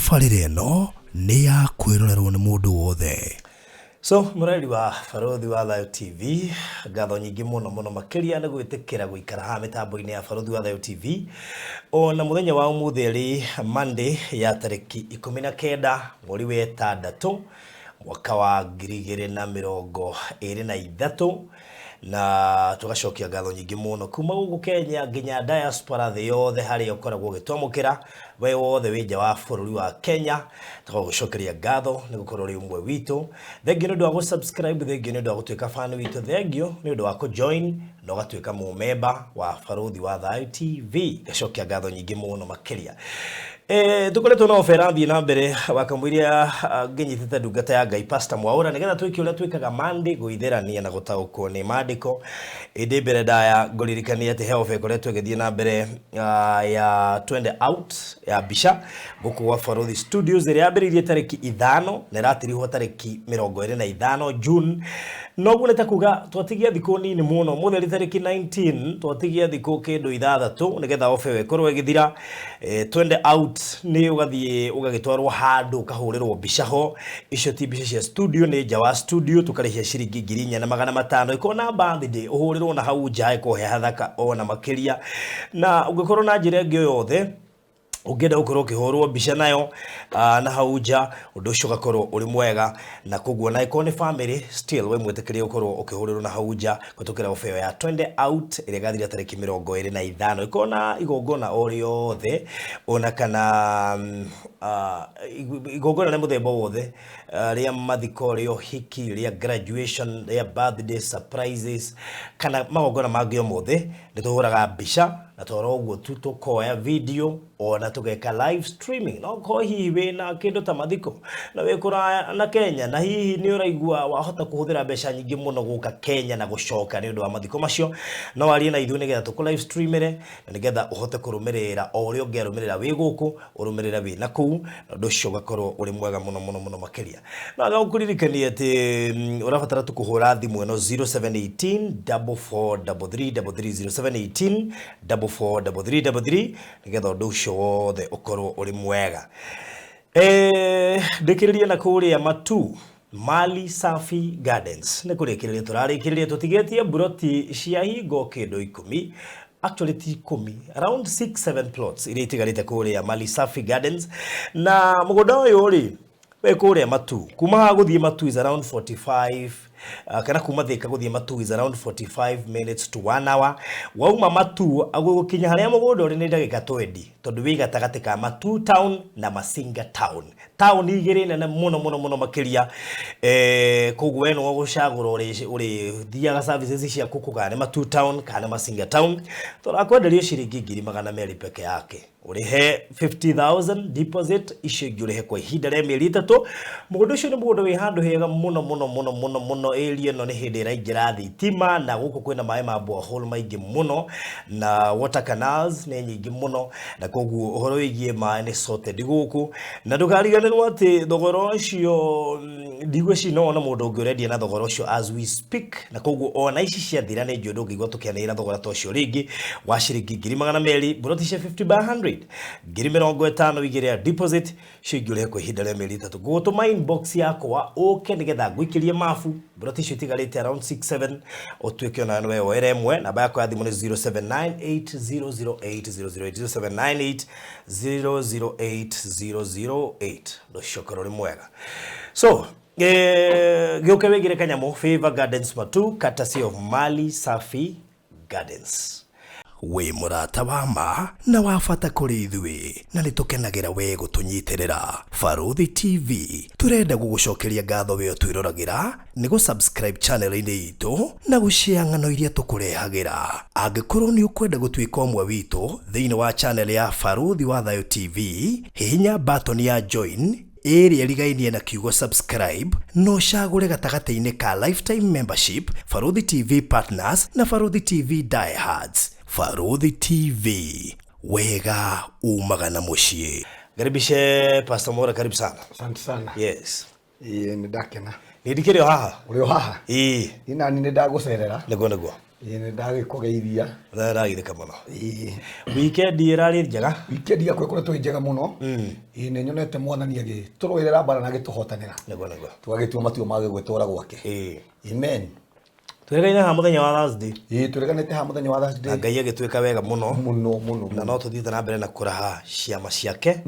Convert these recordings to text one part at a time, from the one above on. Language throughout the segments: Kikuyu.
Tabarĩra ĩno nĩ ya kwĩrorerwo nĩ mũndũ wothe. So mũreri wa Barũthi wa Thayũ TV, ngatho nyingĩ mũno mũno makĩria nĩ gwĩtĩkĩra gũikara haha mĩtambo-inĩ ya Barũthi wa Thayũ TV ona mũthenya wa ũmũthĩ arĩ Monday ya tarĩki 19 mweri wa ĩtandatũ mwaka wa 2023, na tũgacokia ngatho nyingĩ mũno kuma gũkũ Kenya nginya diaspora thĩ yothe harĩa ũkoragwo ũgĩtwamũkĩra we wothe wĩ nja wa bũrũri wa Kenya, tũgagũcokeria ngatho nĩ gũkorwo ũrĩ ũmwe witũ. Thengiũ nĩ ũndũ wa gũ-subscribe, thengiũ nĩ ũndũ wa gũtuĩka fan witũ, thengiũ nĩ ũndũ wa kũ-join na ũgatuĩka mũmemba wa Barũthi wa Thayũ TV. Ngacokia ngatho nyingĩ mũno makĩria. Tũkoretwo na ofa ĩrathiĩ na mbere wakamũiria ngĩnyitĩte ndungata ya Ngai Pastor Mwaũra nĩgetha twĩke ũrĩa twĩkaga Monday gũitherania na gũtaũkwo nĩ maandĩko. Ĩndĩ mbere ndaya ngũririkanie atĩ he ofa ĩkoretwo ĩgĩthiĩ na mbere ya Twende Out ya mbica gũkũ gwa Barũthi Studios ĩrĩa yambĩrĩirie tarĩki 5 na ĩratirihwo tarĩki 25 June. Na ũguo nĩ ta kuga twatigia thikũ nini mũno, ũmũthĩ arĩ tarĩki 19, twatigia thikũ kĩndũ 6 nĩgetha ofa ĩyo ĩkorwo ĩgĩthira. Twende Out nĩ ũgathiĩ ũgagĩtwarwo handũ ũkahũrĩrwo mbica ho, icio ti mbica cia studio, nĩ nja wa studio, tũkarĩhia ciringi 4,500. Ĩkorwo na birthday ũhũrĩrwo na hau nja ĩkorwo he hathaka ona makĩria. Na ũngĩkorwo na njĩra ĩngĩ o yothe ũngĩenda gũkorwo ũkĩhũrwo mbica nayo na hau nja, ũndũ ũcio ũgakorwo ũrĩ mwega. Na koguo na ĩkorwo nĩ family still we mwĩtĩkĩrie gũkorwo ũkĩhũrĩrwo na hau nja kũhetũkĩra ofa ĩyo ya Twende Out ĩrĩa ĩgathira tarĩki 25. Ĩkorwo na igongona o rĩothe ona kana igongona rĩa mũthemba wothe, rĩa mathiko, rĩa ũhiki, rĩa graduation, rĩa birthday surprises kana magongona mangĩ o mothe, nĩ tũhũraga mbica na twara ũguo tu tũkoya video ona tũgeka live streaming. No korwo hihi wĩna kĩndũ ta mathiko na wĩ kũraya na Kenya na hihi nĩ ũraigua wahota kũhũthĩra mbeca nyingĩ mũno gũka Kenya na gũcoka nĩ ũndũ wa mathiko macio, no warie na ithuĩ nĩgetha tũkũ live streamĩre na nĩgetha ũhote kũrũmĩrĩra o ũrĩa ũngĩarũmĩrĩra wĩ gũkũ ũrũmĩrĩre wĩ na kũu, na ũndũ ũcio ũgakorwo ũrĩ mwega mũno mũno mũno makĩria. No ngakũririkania atĩ ũrabatara tu kũhũra thimũ ĩno 0718 4433 33, 0718 4433 33, nĩgetha ũndũ ũcio wothe ũkorwo ũrĩ mwega. Ndĩkĩrĩrie na kũrĩa Matu Mali Safi Gardens nĩ kũrĩkĩrĩria tũrarĩkĩrĩria tũtigĩtie mburoti cia hingo kĩndũ 10, actually ti 10, around 6 7 plots iria itigarĩte kũrĩa Mali Safi Gardens. Na mũgũnda ũyũ rĩ wĩ kũrĩa Matu, kuma haha gũthiĩ Matu is around 45, kana kuma Thika gũthiĩ Matu is around 45 minutes to 1 hour. Wauma Matu gũkinya harĩa mũgũnda ũrĩ nĩ ndagĩka 20, tondũ wĩ gatagatĩ ka Matu town na Masinga town, taũni igĩrĩ nene mũno mũno mũno makĩria. Koguo we nĩwe ũgũcagũra ũrĩthiaga services ciaku kũ, kana nĩ Matu town kana nĩ Masinga town. Tũrakwenderia ciringi 200,000 peke yake, ũrĩhe 50,000 deposit, icio ingĩ ũrĩhe kwa ihinda rĩa mĩeri 3. Mũgũnda ũcio nĩ mũgũnda wĩ handũ hega mũno mũno mũno mũno mũno. Area ĩno nĩ hĩndĩ ĩraingĩra thitima, na gũkũ kwĩna maĩ ma borehole maingĩ mũno na water canals nĩ nyingĩ mũno, na koguo ũhoro wĩgiĩ maĩ nĩ sorted gũkũ. Na ndũkariganĩrwo atĩ thogora ũcio, ndigwĩciria no wone mũndũ ũngĩ ũrendia na thogora ũcio as we speak. Na koguo ona ici ciathira nĩ njũĩ ndũngĩigua tũkĩanĩrĩra thogora ta ũcio rĩngĩ wa ciringi 200,000, mburoti cia 50 by 100, 50,000 igĩrĩ ya deposit, icio ingĩ ũrĩhe kwa ihinda rĩa mĩeri 3. Ngũgũtũma inbox yakwa ũke nĩgetha ngũikĩrie mabu mburoti icio itigarĩte around 6 7, ũtuĩke ona nĩwe woere ĩmwe. Namba yakwa ya thimũ nĩ 0798008008, 0798008008. Ũndũ ũcio ũkorwo ũrĩ mwega. So gĩũke wĩgĩre kanyamũ Favor Gardens Matu, courtesy of Mali Safi Gardens. Wĩ mũrata wa ma na wa bata kũrĩ ithuĩ, na nĩ tũkenagĩra we gũtũnyitĩrĩra. Barũthi TV tũrenda gũgũcokeria ngatho we ũtwĩroragĩra nĩ gũ-subscribe channel-inĩ itũ na gũshare ng'ano iria tũkũrehagĩra. Angĩkorwo nĩ ũkwenda gũtuĩka ũmwe witũ thĩinĩ wa channel ya Barũthi wa Thayũ TV, hihinya button ya join ĩrĩa ĩrigainie na kiugo subscribe, na ũcagũre gatagatĩ-inĩ ka lifetime membership, Barũthi TV partners na Barũthi TV diehards. Barũthi TV, wega umaga na mũciĩ. Karibishe Pastor Mwaura, karibu sana. Asante sana. Yes. Ĩĩ, nĩ ndakena. Nĩ ndikĩrĩ o haha. Ũrĩ o haha? Ĩĩ. Niĩ nani nĩ ndagũcerera. Nĩguo nĩguo. Ĩĩ nĩ ndagĩkũgeithia. Ndagithĩka mũno. Weekend ĩrarĩ njega. Weekend yakwa ĩkoretwo ĩ njega mũno. Ĩĩ nĩ nyonete mwathani agĩtũrũĩrĩra mbara na agĩtũhotanĩra. Nĩguo nĩguo. Tũgagĩtua matua ma gũgĩtũra gwake. Ĩĩ. Amen. Twĩrĩgaine haha mũthenya wa Thursday. Ĩĩ twĩrĩganĩte haha mũthenya wa Thursday. Na Ngai agĩtwĩka wega mũno. Mũno mũno. Na no tũthiĩte na mbere na kũraha ciama ciake.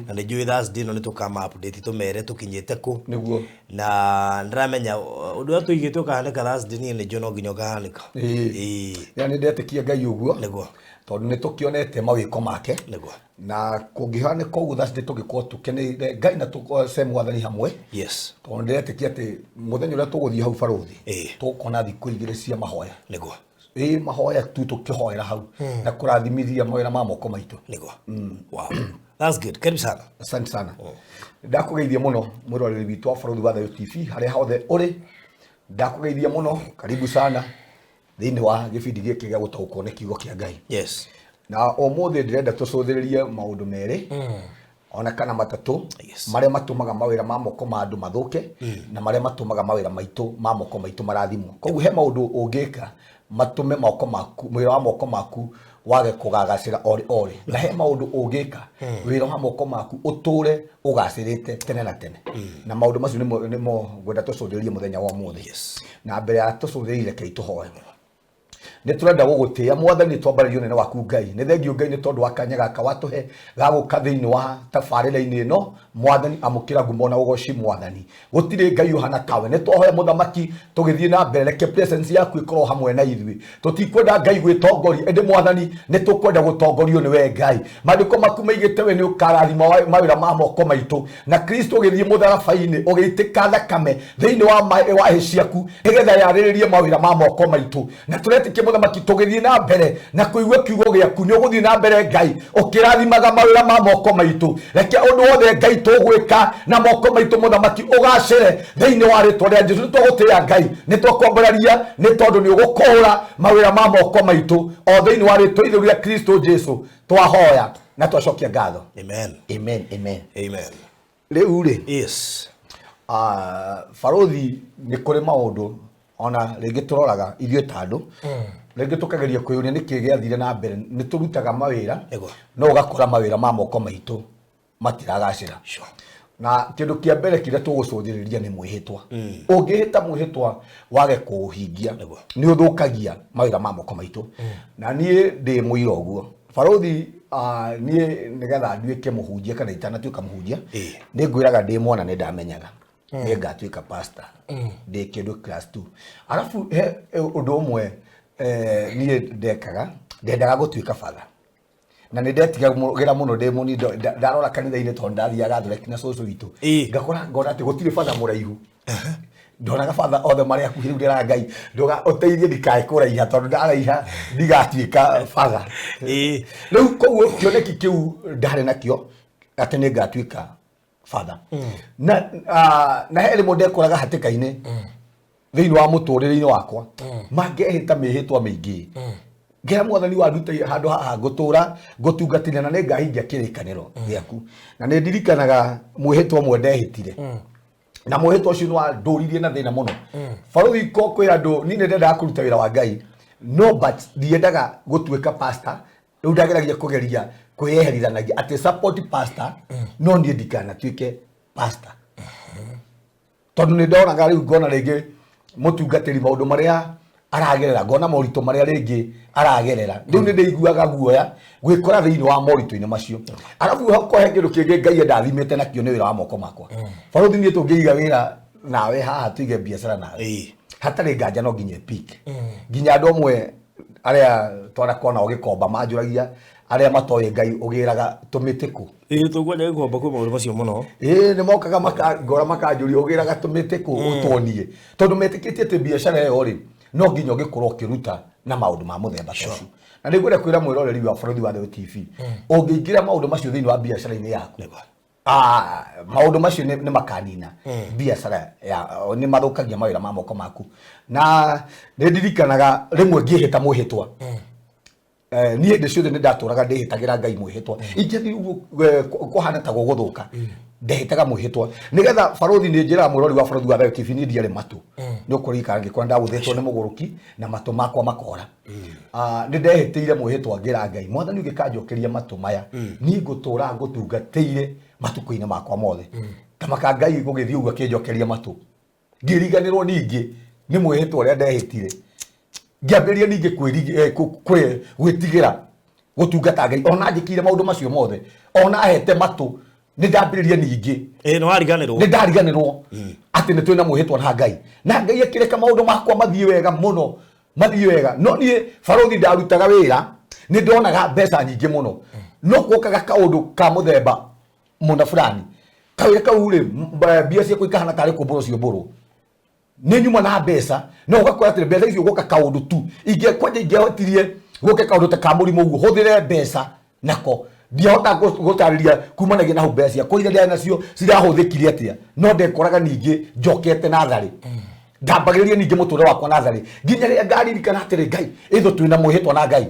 Na nĩ njũĩ Thursday ĩno nĩ tũkama update tũmere tũkinyĩte kũ. Nĩguo. Na ndĩramenya ũndũ ũrĩa tũigĩte ũkahanĩka Thursday niĩ nĩ njũĩ no nginya ũkahanĩka. Ĩĩ. Ĩĩ. Ya nĩ ndetĩkia Ngai ũguo. Nĩguo. Tondũ nĩ tũkĩonete mawĩko make. Nĩguo. Na kũngĩhanĩka ũguo Thursday tũngĩkorwo tũkeneire Ngai na tũgoce mwathani hamwe. Yes. Tondũ ndĩretĩkia atĩ mũthenya ũrĩa tũgũthiĩ hau barũthi Ĩĩ. tũkona thikũ igĩrĩ cia mahoya. Nĩguo. Ĩĩ mahoya tu tũkĩhoera hau na kũrathimithia mawĩra ma moko maitũ. Nĩguo. Wow. That's good. Karibu sana. Asante sana. Ndakũgeithia mũno mwĩroreri witũ wa Barũthi wa Thayũ TV harĩa hothe ũrĩ. Ndakũgeithia mũno, karibu sana thĩinĩ wa gĩbindi gĩkĩ gĩa gũtaũkwo nĩ kiugo kĩa Ngai. Yes. Na ũmũthĩ ndĩrenda tũcũthĩrĩrie maũndũ merĩ ona kana matatũ Yes. marĩa matũmaga mawĩra ma moko ma andũ mathũke na marĩa matũmaga mawĩra maitũ ma moko maitũ marathimwo. Koguo he maũndũ ũngĩka matũme moko maku wĩra wa moko maku wage kũgagacĩra orĩ orĩ, na he maũndũ ũngĩka wĩra wa moko maku ũtũre ũgacĩrĩte tene na tene. Na maũndũ macio nĩmo nĩmo ngwenda tũcũthĩrĩrie mũthenya wa ũmũthĩ. Yes. Na mbere ya tũcũthĩrĩrie rekei tũhoe. Nĩ tũrenda gũgũtĩĩa mwathani, twambarĩrie ũnene waku Ngai. Nĩ thengio Ngai nĩ tondũ wa kanya gaka watũhe ga gũka thĩinĩ wa tabarĩra-inĩ ĩno. Mwathani amũkĩra ngumo na ũgoci mwathani. Gũtirĩ Ngai ũhana tawe. Nĩ twahoya mũthamaki tũgĩthiĩ na mbere, reke presence yaku ĩkorwo hamwe na ithuĩ. Tũtikwenda Ngai gwĩtongoria, ĩndĩ mwathani nĩ tũkwenda gũtongorio nĩ we Ngai. Maandĩko maku maigĩte we nĩ ũkarathima mawĩra ma moko maitũ, na Kristo ũgĩthiĩ mũtharaba-inĩ ũgĩitĩka thakame thĩinĩ wa wa hĩ ciaku nĩgetha yarĩrĩrie mawĩra ma moko maitũ. Na tũretĩkia mũthamaki tũgĩthiĩ na mbere na kũigua kiugo gĩaku, nĩ ũgũthiĩ na mbere Ngai ũkĩrathimaga mawĩra ma moko maitũ. Reke ũndũ wothe Ngai tũgwĩka na moko maitũ mũthamaki ũgacĩre thĩinĩ wa rĩtwa rĩa Jesũ. Nĩ twagũtĩĩa Ngai, nĩ twakwambararia, nĩ tondũ nĩ ũgũkũũra mawĩra ma moko maitũ o thĩinĩ wa rĩtwa itheru rĩa Kristo Jesũ twahoya na twacokia ngatho. Amen. Amen, amen. Amen. Rĩu rĩ, Yes. Barũthi nĩ kũrĩ maũndũ ona rĩngĩ tũroraga ithuĩ ta andũ, rĩngĩ tũkageria kwĩyũria nĩkĩ gĩathire na mbere. Nĩ tũrutaga mawĩra Nĩguo. no ũgakora mawĩra ma moko maitũ matiragacĩra. Sure. Na kĩndũ kĩa mbere kĩrĩa tũgũcũthĩrĩria nĩ mwĩhĩtwa. Ũngĩhĩta mwĩhĩtwa wage kũũhingia Nĩguo. nĩ ũthũkagia mawĩra ma moko maitũ. Na niĩ ndĩ mũira ũguo barũthi. Niĩ nĩgetha nduĩke mũhunjia kana itanatuĩka mũhunjia, Ĩĩ. nĩ ngwĩraga ndĩ mwana nĩ ndamenyaga nĩ ngatuĩka pastor ndĩ kĩndũ class 2. Arabu he ũndũ ũmwe niĩ ndekaga, ndendaga gũtuĩka father na nĩ ndetigagĩra mũno ndĩ mũnini. Ndarora kanitha-inĩ tondũ ndathiaga Gathoreki na cũcũ witũ, Ĩĩ. ngakora ngona atĩ gũtirĩ batha mũraihu. Ndonaga batha othe marĩ akuhĩ. Rĩu ndĩraga Ngai ndũga ũteithie ndikae kũraiha, tondũ ndaraiha ndigatuĩka batha. Ĩĩ. Rĩu koguo kĩoneki kĩu ndarĩ nakĩo atĩ nĩ ngatuĩka batha. Na na he rĩmwe ndekoraga hatĩka-inĩ thĩinĩ wa mũtũrĩre-inĩ wakwa, mangehĩta mĩhĩtwa mĩingĩ, ngera mwathani wandute handũ haha ngũtũra ngũtungatĩra na nĩ ngahingia kĩrĩkanĩro gĩaku. Na nĩ ndirikanaga mwĩhĩtwa ũmwe ndehĩtire, na mwĩhĩtwa ũcio nĩ wandũririe na thĩna mũno. Barũthi, ko kwĩ andũ niĩ nĩ ndendaga kũruta wĩra wa Ngai, no but ndiendaga gũtuĩka pastor. Rĩu ndageragia kũgeria kwĩyeherithanagia atĩ support pastor, no niĩ ndikanatuĩke pastor, tondũ nĩ ndonaga rĩu ngona rĩngĩ mũtungatĩri maũndũ marĩa aragerera, ngona moritũ marĩa rĩngĩ aragerera. Rĩu nĩ ndĩiguaga guoya gwĩkora thĩinĩ wa moritũ-inĩ macio. Arabu ko he kĩndũ kĩngĩ Ngai endathimĩte nakĩo nĩ wĩra wa moko makwa. Barũthi, niĩ tũngĩiga wĩra nawe haha, tuige biacara nawe, Ĩĩ. hatarĩ nganja no nginya ĩpeak. Nginya andũ amwe arĩa twanakorwo nao gĩkomba manjũragia, arĩa matoĩ Ngai, ũgĩraga tũmĩtĩ kũ? Ĩĩ, tũkwanja gĩkomba kwĩ maũndũ macio mũno. Ĩĩ, nĩ mokaga makangora makanjũria ũgĩraga tũmĩtĩ kũ, ũtuonie, tondũ metĩkĩtie atĩ biacara ĩyo rĩ no nginya ũgĩkorwo ũkĩruta na maũndũ ma mũthemba ta ũcio. Na nĩ ngwenda kwĩra mwĩroreri wa Barũthi wa Thayũ TV, ũngĩingĩra maũndũ macio thĩinĩ wa biacara-inĩ yaku, Nĩguo. Maũndũ macio nĩ makanina biacara ya nĩ mathũkagia mawĩra ma moko maku. Na nĩ ndirikanaga rĩmwe ngĩhĩta mwĩhĩtwa. Niĩ hĩndĩ ciothe nĩ ndatũraga ndĩhĩtagĩra Ngai mwĩhĩtwa. Ingĩthiĩ ũguo kũhana ta gũgũthũka, ndehĩtaga mwĩhĩtwa nĩgetha barothi. Nĩ njĩraga mũrori wa Barothi wa Thayo TV, niĩ ndiarĩ matũ. Nĩ ũkũririkana ngĩkora ndagũthĩtwo nĩ mũgũrũki na matũ makwa makora. Nĩ ndehĩtĩire mwĩhĩtwa ngĩra Ngai, Mwathani, ũngĩkanjokeria matũ maya, niĩ ngũtũra ngũtungatĩire matukũ-inĩ makwa mothe. Tamaka Ngai gũgĩthiĩ ũguo akĩnjokeria matũ, ngĩriganĩrwo ningĩ nĩ mwĩhĩtwa ũrĩa ndehĩtire. Ngĩambĩrĩria ningĩ gwĩtigĩra gũtungata Ngai ona njĩkire maũndũ macio mothe, ona hete matũ. Nĩ ndambĩrĩria ningĩ Ĩ, nĩ wariganĩrwo. Nĩ ndariganĩrwo atĩ nĩ twĩna mwĩhĩtwa na Ngai, na Ngai akĩreka maũndũ makwa mathiĩ wega mũno, mathiĩ wega. No niĩ barothi ndarutaga wĩra, nĩ ndonaga mbeca nyingĩ mũno, no gwokaga kaũndũ ka mũthemba mũna fulani, kawĩra kau rĩ, mbia ciakwa ikahana tarĩ kũmbũrwo ciũmbũrwo. Nĩ nyuma na mbeca, no ũgakora atĩ mbeca icio gwoka kaũndũ tu ingĩ kwanja ingĩahotirie gũke kaũndũ ta ka mũrimũ ũguo hũthĩre mbeca nako. Ndiahota gũtarĩria kumanagia na hau mbeca ciakwa iria ndĩarĩ nacio cirahũthĩkire atĩa, no ndekoraga ningĩ njokete natharĩ, ndambagĩrĩria ningĩ mũtũrĩre wakwa natharĩ, nginya rĩrĩa ngaririkana atĩrĩ, Ngai ĩthũ twĩna mwĩhĩtwa na Ngai.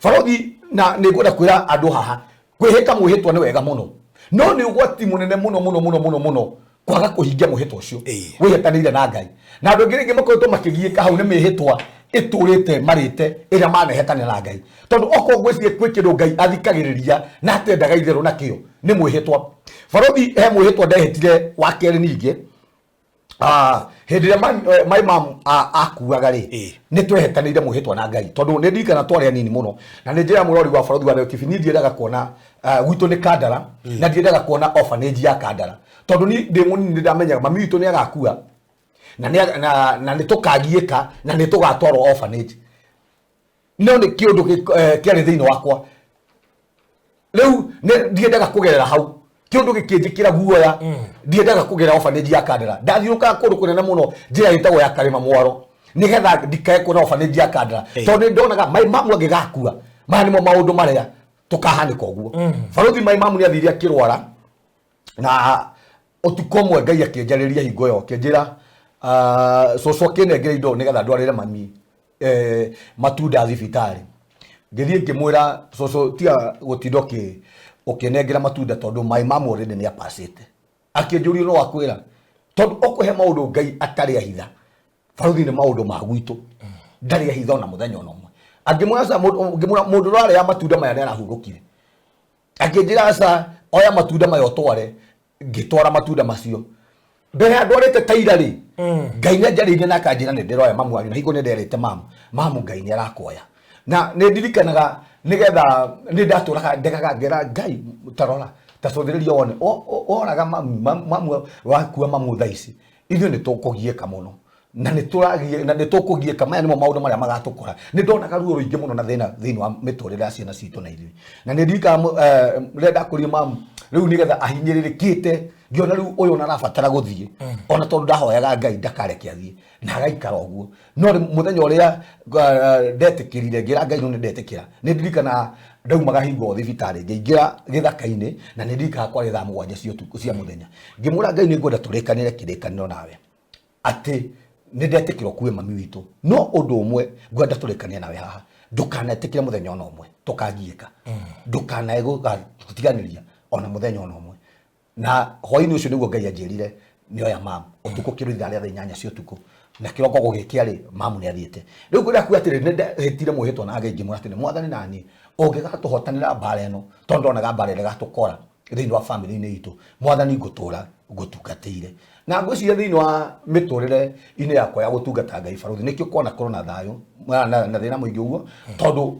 Barothi, na nĩ ngwenda kwĩra andũ haha, kwĩhĩta mwĩhĩtwa nĩ wega mũno, no nĩ ũgwati mũnene mũno mũno mũno mũno mũno kwaga kũhingia mwĩhĩtwa ũcio wĩhĩtanĩire na Ngai. Na andũ aingĩ rĩngĩ makoretwo makĩgiĩka hau nĩ mĩhĩtwa ĩtũrĩte marĩte ĩrĩa manehetania na Ngai, tondũ okorwo ngwĩciria kwĩ kĩndũ Ngai athikagĩrĩria na atendaga itherũ nakĩo nĩ mwĩhĩtwa. Barothi, he mwĩhĩtwa ndehĩtire wa kerĩ ningĩ. Hĩndĩ ĩrĩa my mom akuaga rĩ, nĩ twehetanĩire mwĩhĩtwa na Ngai, tondũ nĩ ndirikana twarĩ anini mũno, na nĩ njĩra mũrori wa Barothi wa Thayo TV, niĩ ndiendaga kuona, gwitũ nĩ Kandara, na ndiendaga kuona orphanage ya Kandara, tondũ niĩ ndĩ mũnini nĩ ndamenyaga mami witũ nĩ agakua na nĩ tũkagiĩka na nĩ tũgatwarwo orphanage. No nĩ kĩũndũ kĩarĩ thĩinĩ wakwa rĩu ndiendaga kũgerera hau. Kĩũndũ gĩkĩnjĩkĩra guoya, ndiendaga kũgerera orphanage ya Kandara. Ndathiũrũrũkaga kũndũ kũnene mũno, njĩra ĩtagwo ya Karĩma Mwaro, nĩgetha ndikae kuona orphanage ya Kandara, tondũ nĩ ndonaga my mamu angĩgakua, maya nĩmo maũndũ marĩa tũkahanĩka ũguo. Barothi, my mamu nĩ athire akĩrwara, na ũtukũ ũmwe Ngai akĩnjarĩria hingo ĩyo, akĩnjĩra, cũcũ akĩnengera indo nĩgetha ndwarĩre mami matunda thibitarĩ. Ngĩthiĩ ngĩmwĩra, cũcũ, tiga gũtinda ũkĩnengera matunda, tondũ my mom already nĩ apacĩte. Akĩnjũria, no akwĩra tondũ ũkũhe maũndũ Ngai atarĩ ahitha. Barothi, nĩ maũndũ ma gwitũ ndarĩ ahitha ona mũthenya ona ũmwe. Angĩmwĩra aca, ngĩmwĩra mũndũ ũrarĩa matunda maya nĩ arahurũkire. Akĩnjĩra, aca, oya matunda maya ũtware. Ngĩtwara matunda macio. Mbere ya ndwarĩte taira rĩ, Ngai nĩ anjarĩirie na akanjĩra nĩ ndĩroya mamu wanyu. Na hingo nĩ nderĩte mamu, mamu, Ngai nĩ arakuoya. Na nĩ ndirikanaga nĩgetha nĩ ndatũraga ndegaga ngera Ngai, tarora, tacũthĩrĩria wone woraga mamu, mamu wakua, mamu thaa ici ithuĩ nĩ tũkũgiĩka mũno na nĩ tũragie na nĩ tũkũgiĩka. Maya nĩmo maũndũ marĩa magatũkora. Nĩ ndonaga ruo rũingĩ mũno na thĩna thĩinĩ wa mĩtũrĩre ya ciana citũ na ithuĩ. Na nĩ ndirikanaga rĩrĩa ndakũrire mamu rĩu nĩgetha ahinyĩrĩrĩkĩte, ngĩona rĩu ũyũ ona arabatara gũthiĩ, ona tondũ ndahoyaga Ngai ndakareke athiĩ na agaikara ũguo. No mũthenya ũrĩa ndetĩkĩrire, ngĩra Ngai no nĩ ndetĩkĩra, nĩ ndirikanaga ndaumaga hingo thibitarĩ ngĩingĩra gĩthaka-inĩ, na nĩ ndirikanaga kwarĩ thaa 7 cia ũtukũ cia mũthenya. Ngĩmwĩra Ngai, nĩ ngwenda tũrĩkanĩre kĩrĩkanĩro nawe atĩ nĩ ndetĩkĩra ũkue mami witũ, no ũndũ ũmwe ngwenda tũrĩkanĩre nawe haha, ndũkanetĩkĩre mũthenya ona ũmwe tũkagiĩka, ndũkanae gũtiganĩria ona mũthenya ona ũmwe. Na hwainĩ ũcio nĩguo Ngai anjĩrire nĩoya mamu ũtukũ kĩndũ ithaa rĩa thaa 8 cia ũtukũ, na kĩroko gũgĩkĩa rĩ, mamu nĩ athiĩte. Rĩu ngwenda kuga atĩrĩ, nĩ ndehĩtire mwĩhĩtwa na Ngai, ngĩmwĩra atĩrĩ, Mwathani, nani ũngĩgatũhotanĩra mbara ĩno, tondũ ndonaga mbara ĩrĩa ĩgatũkora thĩinĩ wa famĩlĩ-inĩ itũ, Mwathani, ngũtũra ngũtungatĩire. Na ngwĩciria thĩinĩ wa mĩtũrĩre-inĩ yakwa ya gũtungata Ngai, barothi, nĩkĩo kwana korwo na thayũ na thĩna mũingĩ ũguo, tondũ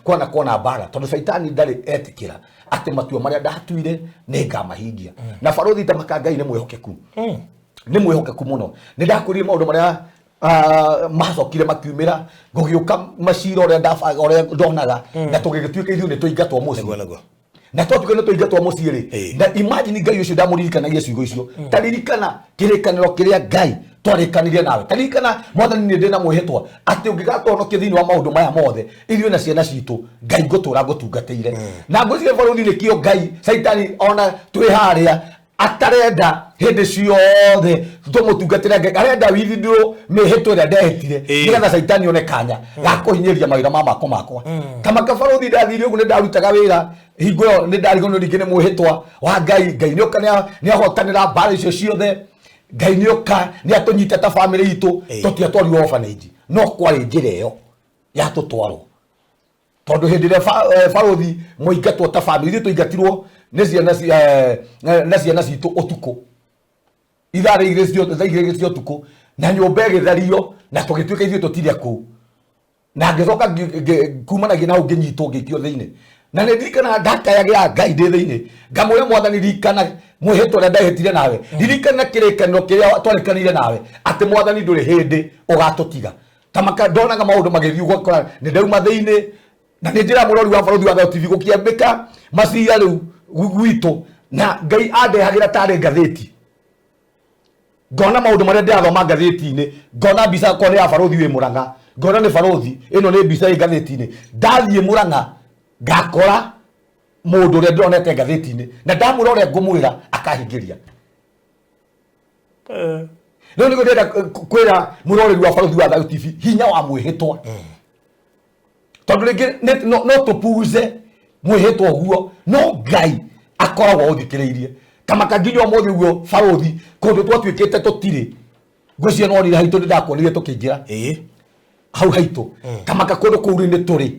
kwana kona mbara, tondũ caitani ndarĩ etĩkĩra atĩ matua marĩa ndatuire nĩ ngamahingia. Na barothi, tamaka Ngai nĩ mwĩhokeku, nĩ mwĩhokeku mũno. Nĩ ndakũrire maũndũ marĩa macokire makiumĩra, gũgĩũka macira ũrĩa ũrĩa ndonaga, na tũgĩgĩtuĩka ithuĩ nĩ tũingatwo mũciĩ. Nĩguo, nĩguo. Na twatuĩka nĩ tũingatwo mũciĩ rĩ, na imagine Ngai ũcio ndamũririkanagia ciugo icio, taririkana kĩrĩkanĩro kĩrĩa Ngai twarĩkanire nawe, taririkana Mwathani, nĩ ndĩ na mwĩhĩtwa atĩ ũngĩgatũhonokia thĩinĩ wa maũndũ maya mothe, ithuĩ na ciana citũ, Ngai, ngũtũra ngũtungatĩire. Na ngwĩciria barothi nĩkĩo Ngai caitani ona twĩ harĩa. Atarenda hĩndĩ ciothe tũmũtungatĩre Ngai, arenda withdraw mĩhĩtwa ĩrĩa ndehĩtire, nĩgetha caitani one kanya ga kũhinyĩria mawĩra ma mako makwa. Kamaka barũthi ndathire ũguo, nĩ ndarutaga wĩra hingo ĩyo, nĩ ndarigwo nĩ rĩngĩ nĩ mwĩhĩtwa wa Ngai. Ngai nĩoka nĩahotanĩra mbara icio ciothe. Ngai nĩoka nĩatũnyita ta bamĩrĩ itũ. Tũtiatwarirwo orphanage, no kwarĩ njĩra ĩyo yatũtwarwo, tondũ hĩndĩ ĩrĩa barũthi mũingatwo ta bamĩrĩ, ithuĩ tũingatirwo nĩ ciana na ciana citũ ũtukũ ithaa rĩa 2:00 cia ũtukũ, na nyũmba ĩgĩthario, na tũgĩtuĩka ithuĩ tũtirĩ kũu. Na ngĩcoka kumanagia na hau ngĩnyitwo, ngĩikio thĩinĩ. Na nĩ ndirikanaga ndakayagĩra Ngai ndĩ thĩinĩ, ngamwĩra, "Mwathani, ririkana mwĩhĩtwa ũrĩa ndehĩtire nawe, ririkana kĩrĩkanĩro kĩrĩa twarĩkanĩire nawe, atĩ Mwathani ndũrĩ hĩndĩ ũgatũtiga." Tamaka ndonaga maũndũ magĩthiĩ ũgakora nĩ ndauma thĩinĩ. Na nĩ njĩra mũrori wa Barũthi wa Thayũ TV gũkĩambĩka maciira rĩu gwitũ, na Ngai andehagĩra tarĩ ngathĩti, ngona maũndũ marĩa ndĩrathoma ngathĩti-inĩ, ngona mbica ko nĩ ya barũthi wĩ Mũrang'a, ngona nĩ barũthi ĩno, nĩ mbica ĩ ngathĩti-inĩ. Ndathiĩ Mũrang'a ngakora mũndũ ũrĩa ndĩronete ngathĩti-inĩ, na ndamwĩra ũrĩa ngũmwĩra akahingĩria. Rĩu nĩguo ndĩrenda kwĩra mũroreri wa Barũthi wa Thayũ TV hinya wa mwĩhĩtwa, tondũ rĩngĩ no tũpuze mwĩhĩtwa ũguo, no Ngai akoragwo ũthikĩrĩirie. Kamaka nginya ũmũthĩ ũguo barũthi kũndũ twatuĩkĩte tũtirĩ, ngwĩciria no nire haitũ, nĩndakuonire tũkĩingĩra hau haitũ. Kamaka kũndũ kũu rĩ nĩ tũrĩ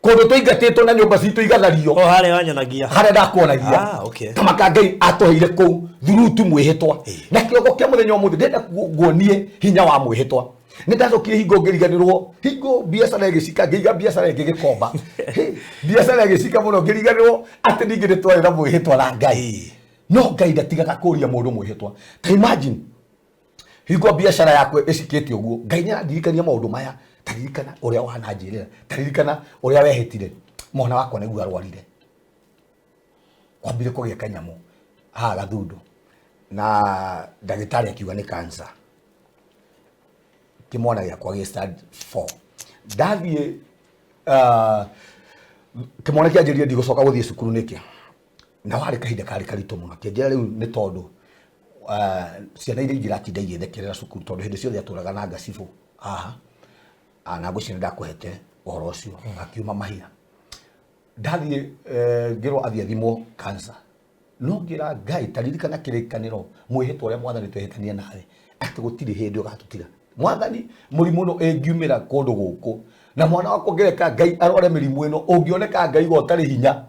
kũndũ tũingatĩtwo na nyũmba citũ igathario. O harĩa wanyonagia. Harĩa ndakuonagia. Ah, okay. Kamaka Ngai atũheire kũu thurutu mwĩhĩtwa. Na kĩroko kĩa mũthenya ũmũthĩ ndĩrenda nguonie hinya wa mwĩhĩtwa. Nĩ ndacokire hingo ngĩriganĩrwo, hingo biacara ĩgĩcika, ngĩiga biacara ĩngĩ gĩkomba. Hĩ, biacara ĩgĩcika mũno, ngĩriganĩrwo atĩ ningĩ nĩ twarĩ na mwĩhĩtwa na Ngai. No Ngai ndatigaga kũria mũndũ mwĩhĩtwa. Ta imagine hingo biacara yakwa ĩcikĩte ũguo, Ngai nĩ arandirikania maũndũ maya: taririkana ũrĩa wananjĩrĩra, taririkana ũrĩa wehĩtire. Mwana wakwa nĩguo arwarire, kwambire kũgĩa kanyamũ haha gathundu, na ndagĩtarĩ akiuga nĩ cancer. Kĩmwana gĩakwa gĩ standard 4. Ndathiĩ, kĩmwana kĩanjĩrire ndigũcoka gũthiĩ cukuru nĩkĩ, na warĩ kahinda karĩ karitũ mũno. Kĩanjĩra rĩu nĩ tondũ ciana iria ingĩ iratinda igĩthekerera cukuru, tondũ hĩndĩ ciothe atũraga na ngacibũ haha. Na ngwĩciria nĩ ndakũhete ũhoro ũcio. Akiuma mahia, ndathiĩ ngĩrwo athiĩ athimwo cancer. No ngĩra Ngai, taririkana kĩrĩkanĩro, mwĩhĩtwa ũrĩa Mwathani twehĩtania nawe, atĩ gũtirĩ hĩndĩ ũgatũtiga. Mwathani, mũrimũ ũyũ ĩngiumĩra kũndũ gũkũ na mwana wakwa, ũngĩreka Ngai arware mĩrimũ ĩno, ũngĩoneka Ngai we ũtarĩ hinya,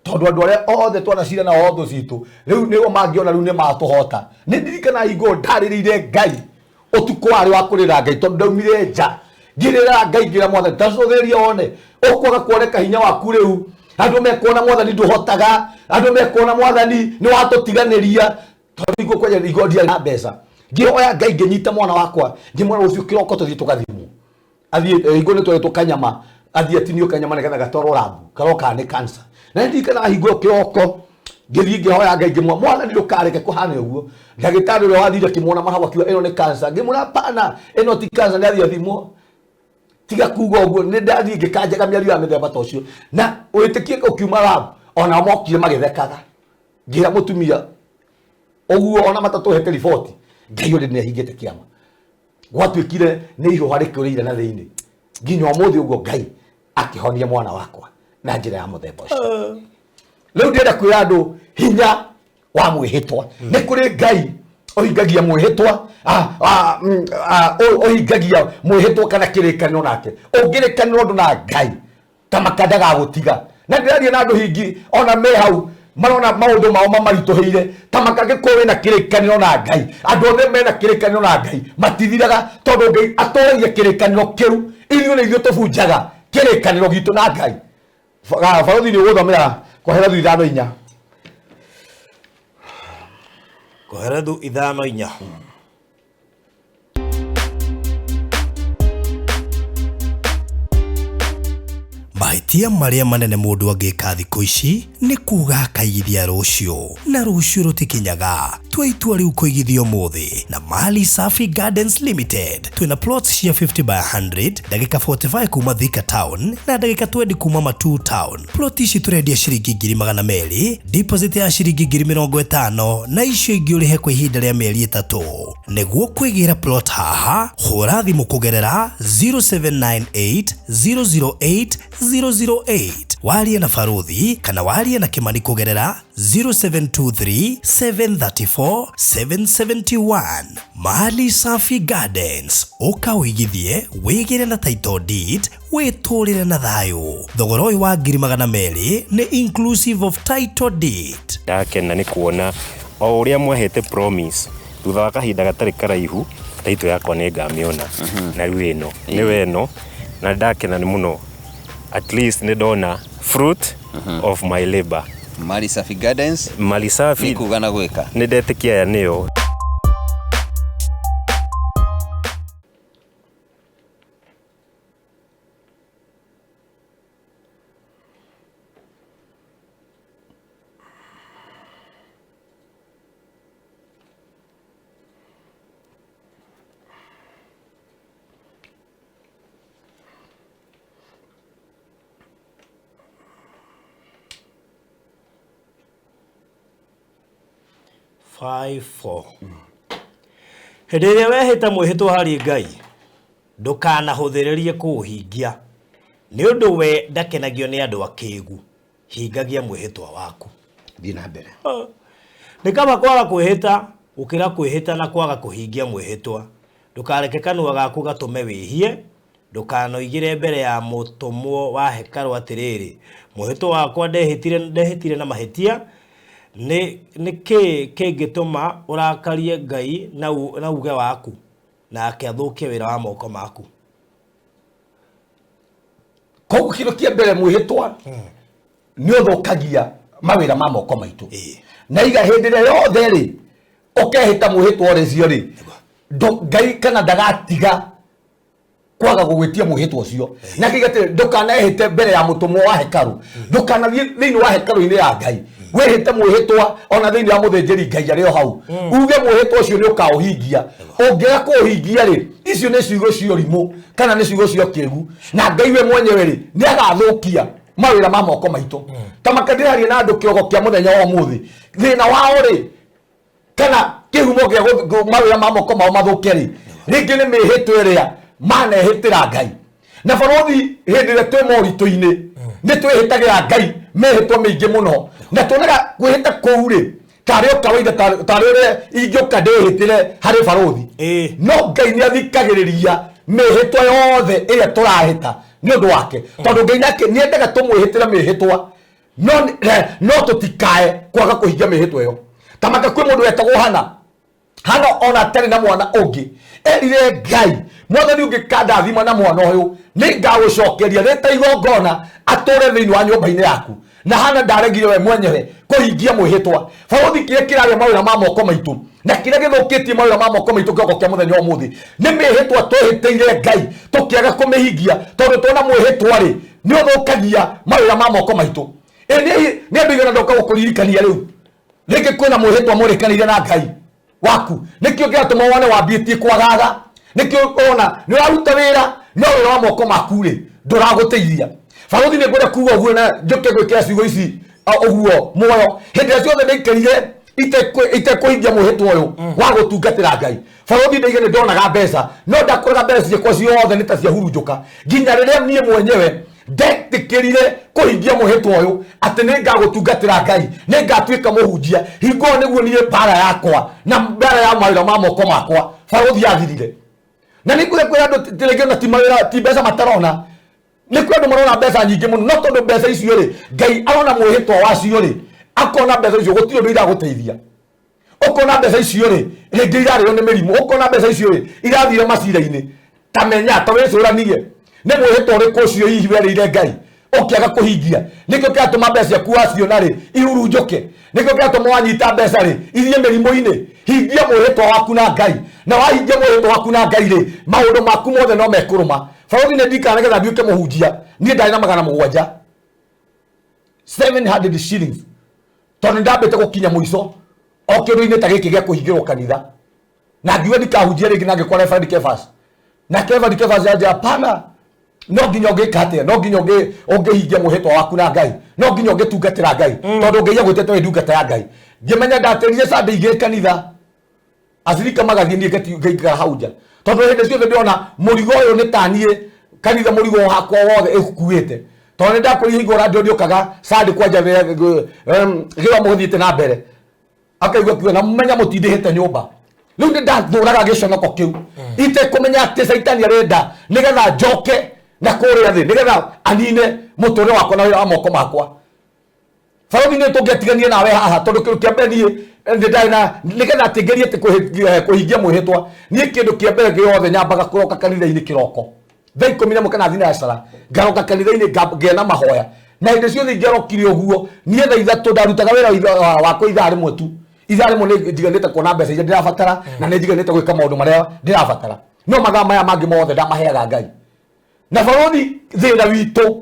tondũ andũ arĩa othe twanacira nao thũ citũ rĩu nĩo mangĩona rĩu nĩ matũhota. Nĩ ndirikana hingo ndarĩrĩire Ngai ũtukũ warĩ wa kũrĩra Ngai, tondũ ndaumire nja ngĩrĩra Ngai, ngĩra Mwathani, tacũthĩrĩria wone ũkwaga kuoneka hinya waku. Rĩu andũ mekuona Mwathani ndũhotaga, andũ mekuona Mwathani nĩ watũtiganĩria, tondũ hingo kwenya hingo ndiarĩ na mbeca. Ngĩhoya Ngai, ngĩnyita mwana wakwa, ngĩmwĩra rũciũ kĩroko tũthiĩ tũgathimwo. Athiĩ hingo nĩ tweretwo kanyama, athiĩ atinio kanyama nĩgetha gatwarwo rabu karoka nĩ cancer. Na ndirikanaga hingo ĩyo kĩroko ngĩthiĩ ngĩhoya Ngai, ngĩmwĩra, "Mwathani, ndũkareke kũhane ũguo." Ndagĩtarĩ ũrĩa wathire akĩmuona mahau akiuga ĩno nĩ cancer. Ngĩmwĩra pana, ĩno ti cancer, nĩ athiĩ athimwo, tiga kuga ũguo. Nĩ ndathiĩ ngĩkanjaga mĩario ya mĩthemba ta ũcio, na wĩtĩkie ũkiuma lab ona mokire magĩthekaga. Ngĩra mũtumia ũguo ona matatũhete riboti, Ngai ũrĩ nĩ ahingĩte kĩama. Gwatuĩkire nĩ ihũha rĩkũrĩire na thĩinĩ nginya ũmũthĩ ũguo. Ngai akĩhonia mwana wakwa na njĩra ya mũthemba ũcio. Rĩu ndĩrenda kwĩra andũ hinya wa mwĩhĩtwa. Nĩ kũrĩ Ngai ũhingagia mwĩhĩtwa, ũhingagia mwĩhĩtwa kana kĩrĩkanĩro nake. Ũngĩrĩkanĩra ũndũ na Ngai, ta makandagagũtiga. Na ndĩraria na andũ hingi ona me hau marona maũndũ mao mamaritũhĩire, ta makangĩkorwo wĩna kĩrĩkanĩro na Ngai. Andũ othe mena kĩrĩkanĩro na Ngai matithiraga, tondũ Ngai atũragia kĩrĩkanĩro kĩu. Ithuĩ nĩ ithuĩ tũbunjaga kĩrĩkanĩro gitũ na Ngai. Barũthi nĩ ũgũthomera Koherethu 5:4. Koherethu 5:4. Mahĩtia marĩa manene mũndũ angĩka thikũ ici nĩ kuga akaigithia rũciũ, na rũciũ rũtikinyaga. Tua itua rĩu kũigithia ũmũthĩ na Mali Safi Gardens Limited. Twĩna plots cia 50 by 100, ndagĩka 45 kuma Thika Town na ndagĩka 20 kuma Matuu Town. Plot ici tũrendia ciringi 200,000, deposit ya ciringi 50,000 na icio ingĩ ũrĩhe kwa ihinda rĩa mĩeri 3. Nĩguo kwĩgĩra plot haha, hũra thimũ kũgerera 0798 008 008. Warie na Baruthi kana warie na Kimani kũgerera 0723 734 771. Mali Safi Gardens, ũka ũigithie, wĩgĩre na title deed, wĩtũrĩre na thayũ. Thogora ũyũ wa 200,000 nĩ inclusive of title deed. Ndakena nĩ kuona o ũrĩa mwahete promise thutha wa kahinda gatarĩ karaihu title yakwa nĩ ngamĩona na rĩu ĩno nĩwe ĩno na ndakena nĩ mũno, at least nĩ ndona fruit of my labor. Mali Safi Gardens. Mali Safi nĩ kuga na gwĩka. Nĩ ndetĩkia aya nĩyo. Five, four. Hĩndĩ ĩrĩa wehĩta mwĩhĩtwa harĩ Ngai, ndũkanahũthĩrĩrie kũũhingia, nĩ ũndũ we ndakenagio nĩ andũ akĩgu. Hingagia mwĩhĩtwa waku. Thiĩ na mbere. Nĩ kaba kwaga kwĩhĩta gũkĩra kwĩhĩta na kwaga kũhingia mwĩhĩtwa. Ndũkareke kanua gaku gatũme wĩhie, ndũkanoigĩre mbere ya mũtũmwo wa hekarũ atĩrĩrĩ, mwĩhĩtwa wakwa ndehĩtire na mahĩtia. Nĩ kĩĩ kĩngĩtũma ũrakarie Ngai na uge waku, nake athũkie wĩra wa moko maku? Koguo kĩndũ kĩa mbere mwĩhĩtwa nĩ ũthũkagia mawĩra ma moko maitũ. Na iga hĩndĩ ĩrĩa yothe rĩ ũkehĩta mwĩhĩtwa ũrĩcio rĩ, Ngai kana ndagatiga kwaga gũgwĩtia mwĩhĩtwa ũcio. Na kiuga atĩrĩ, ndũkanehĩte mbere ya mũtũmwo wa hekarũ, ndũkanathiĩ thĩinĩ wa hekarũ-inĩ ya Ngai wĩhĩte mwĩhĩtwa ona thĩinĩ wa mũthĩnjĩri Ngai arĩ o hau, uge mwĩhĩtwa ũcio nĩ ũkaũhingia. Ũngĩaga kũũhingia rĩ, icio nĩ ciugo cia ũrimũ kana nĩ ciugo cia ũkĩgu, na Ngai we mwenyewe rĩ nĩ agathũkia mawĩra ma moko maitũ. Ta makandĩraria na andũ kĩogo kĩa mũthenya wa ũmũthĩ, thĩna wao rĩ kana kĩhumo kĩa mawĩra ma moko mao mathũke rĩ, rĩngĩ nĩ mĩhĩtwa ĩrĩa manehĩtĩra Ngai. Na barothi hĩndĩ ĩrĩa twĩ moritũ-inĩ nĩ twĩhĩtagĩra Ngai mĩhĩtwa mĩingĩ mũno, na tuonaga kwĩhĩta kũu rĩ tarĩ o kawaida, tarĩ ũrĩa ingĩũka ndĩhĩtĩre harĩ barothi. No Ngai nĩ athikagĩrĩria mĩhĩtwa yothe ĩrĩa tũrahĩta nĩ ũndũ wake, tondũ Ngai nake nĩ endaga tũmwĩhĩtĩre mĩhĩtwa, no tũtikae kwaga kũhingia mĩhĩtwa ĩyo. Ta maka kwĩ mũndũ wetagwo Hana. Hana ona atarĩ na mwana ũngĩ, erire Ngai, Mwathani ũngĩkandathima na mwana ũyũ nĩ ngagũcokeria rĩta igongona atũre thĩinĩ wa nyũmba-inĩ yaku. Na Hana ndaregire we mwenyewe kũhingia mwĩhĩtwa. Barothi kĩrĩa kĩrarĩa mawĩra ma moko maitũ na kĩrĩa gĩthũkĩtie mawĩra ma moko maitũ kĩoko kĩa mũthenya wa ũmũthĩ nĩ mĩhĩtwa twĩhĩtĩire Ngai tũkĩaga kũmĩhingia, tondũ tuona mwĩhĩtwa rĩ nĩ ũthũkagia mawĩra ma moko maitũ. Nĩ andũ aigana ndoka gũkũririkania rĩu rĩngĩ kwĩna mwĩhĩtwa mũrĩkanĩire na Ngai waku, nĩkĩo kĩratũma wone wambĩtie kwagaga, nĩkĩo ona nĩ ũraruta wĩra no wĩra wa moko maku rĩ ndũragũteithia. Barothi nĩ ngwenda kuga ũguo na njũke gwĩkĩra ciugo ici ũguo muoyo. Hĩndĩ ĩrĩa ciothe ndaikarire itekũhingia mwĩhĩtwa ũyũ wa gũtungatĩra Ngai, barothi ndaiga nĩ ndonaga mbeca, no ndakoraga mbeca ciakwa ciothe nĩ ta ciahurunjũka nginya rĩrĩa niĩ mwenyewe ndetĩkĩrire kũhingia mwĩhĩtwa ũyũ atĩ nĩ ngagũtungatĩra Ngai, nĩ ngatuĩka mũhunjia. Hingo ĩyo nĩguo niĩ mbara yakwa na mbara ya mawĩra ma moko makwa barothi yathirire. Na nĩ ngwenda kwĩra andũ rĩngĩ ona ti mawĩra, ti mbeca matarona, nĩ kwĩ andũ marona mbeca nyingĩ mũno, no tondũ mbeca icio rĩ Ngai arona mwĩhĩtwa wacio rĩ, akona mbeca icio gũtirĩ ũndũ iragũteithia. Ũkona mbeca icio rĩ rĩngĩ irarĩo nĩ mĩrimũ, ũkona mbeca icio rĩ irathire macira-inĩ. Ta menya, ta wĩcũranie nĩ mwĩhĩtwa ũrĩkũ ũcio hihi werĩire Ngai ũkĩaga kũhingia. Nĩkĩo kĩratũma mbeca ciaku waciona rĩ ihurunjũke, nĩkĩo kĩratũma wanyita mbeca rĩ ithiĩ mĩrimũ-inĩ. Hingia mwĩhĩtwa waku na Ngai, na wahingia mwĩhĩtwa waku na Ngai rĩ maũndũ maku mothe no mekũrũma. Barothi nĩ ndikana nĩgetha nduĩke mũhunjia, niĩ ndarĩ na 700, 700 shillings, tondũ nĩ ndambĩte gũkinya mũico. O kĩndũ-inĩ ta gĩkĩ gĩa kũhingĩrwo kanitha na ngiuga ndikahunjia rĩngĩ na ngĩkora Reverend Kefas na Reverend Kefas anjĩra hapana, no nginya ũngĩka atĩa, no nginya ũngĩhingia mwĩhĩtwa waku na Ngai, no nginya ũngĩtungatĩra Ngai, tondũ Ngai agwĩtĩte wĩ ndungata ya Ngai. Ngĩmenya ndatĩrire Sunday igĩrĩ kanitha, acirika magathiĩ, niĩ ngaikara hau nja, tondũ hĩndĩ ciothe ndĩrona mũrigo ũyũ nĩ ta niĩ kanitha mũrigo wakwa wothe ĩkuĩte, tondũ nĩ ndakũrire hingo radio ndĩũkaga Sunday kwanja gĩthomo gĩthiĩte na mbere, akaigua kiuga na menya mũtindĩhĩte nyũmba. Rĩu nĩ ndathũraga gĩconoko kĩu itekũmenya atĩ Caitani arenda nĩgetha njoke na kũrĩa thĩ, nĩgetha anine mũtũrĩre wakwa na wĩra wa moko makwa. Barothi nĩ tũngĩatiganie nawe haha, tondũ kĩndũ kĩa mbere niĩ nĩ ndarĩ na nĩgetha atĩ ngerie atĩ kũhingia mwĩhĩtwa, niĩ kĩndũ kĩa mbere gĩothe nyambaga kũroka kanitha-inĩ kĩroko thaa 11 kana thinacara, ngaroka kanitha-inĩ ngĩa na mahoya, na hĩndĩ ciothe ingĩarokire ũguo niĩ thaa 3 ndarutaga wĩra wakwa ithaa rĩmwe tu, ithaa rĩmwe nĩ njiganĩte kuona mbeca iria ndĩrabatara na nĩ njiganĩte gwĩka maũndũ marĩa ndĩrabatara, no mathaa maya mangĩ mothe ndamaheaga Ngai. Na barothi thĩna witũ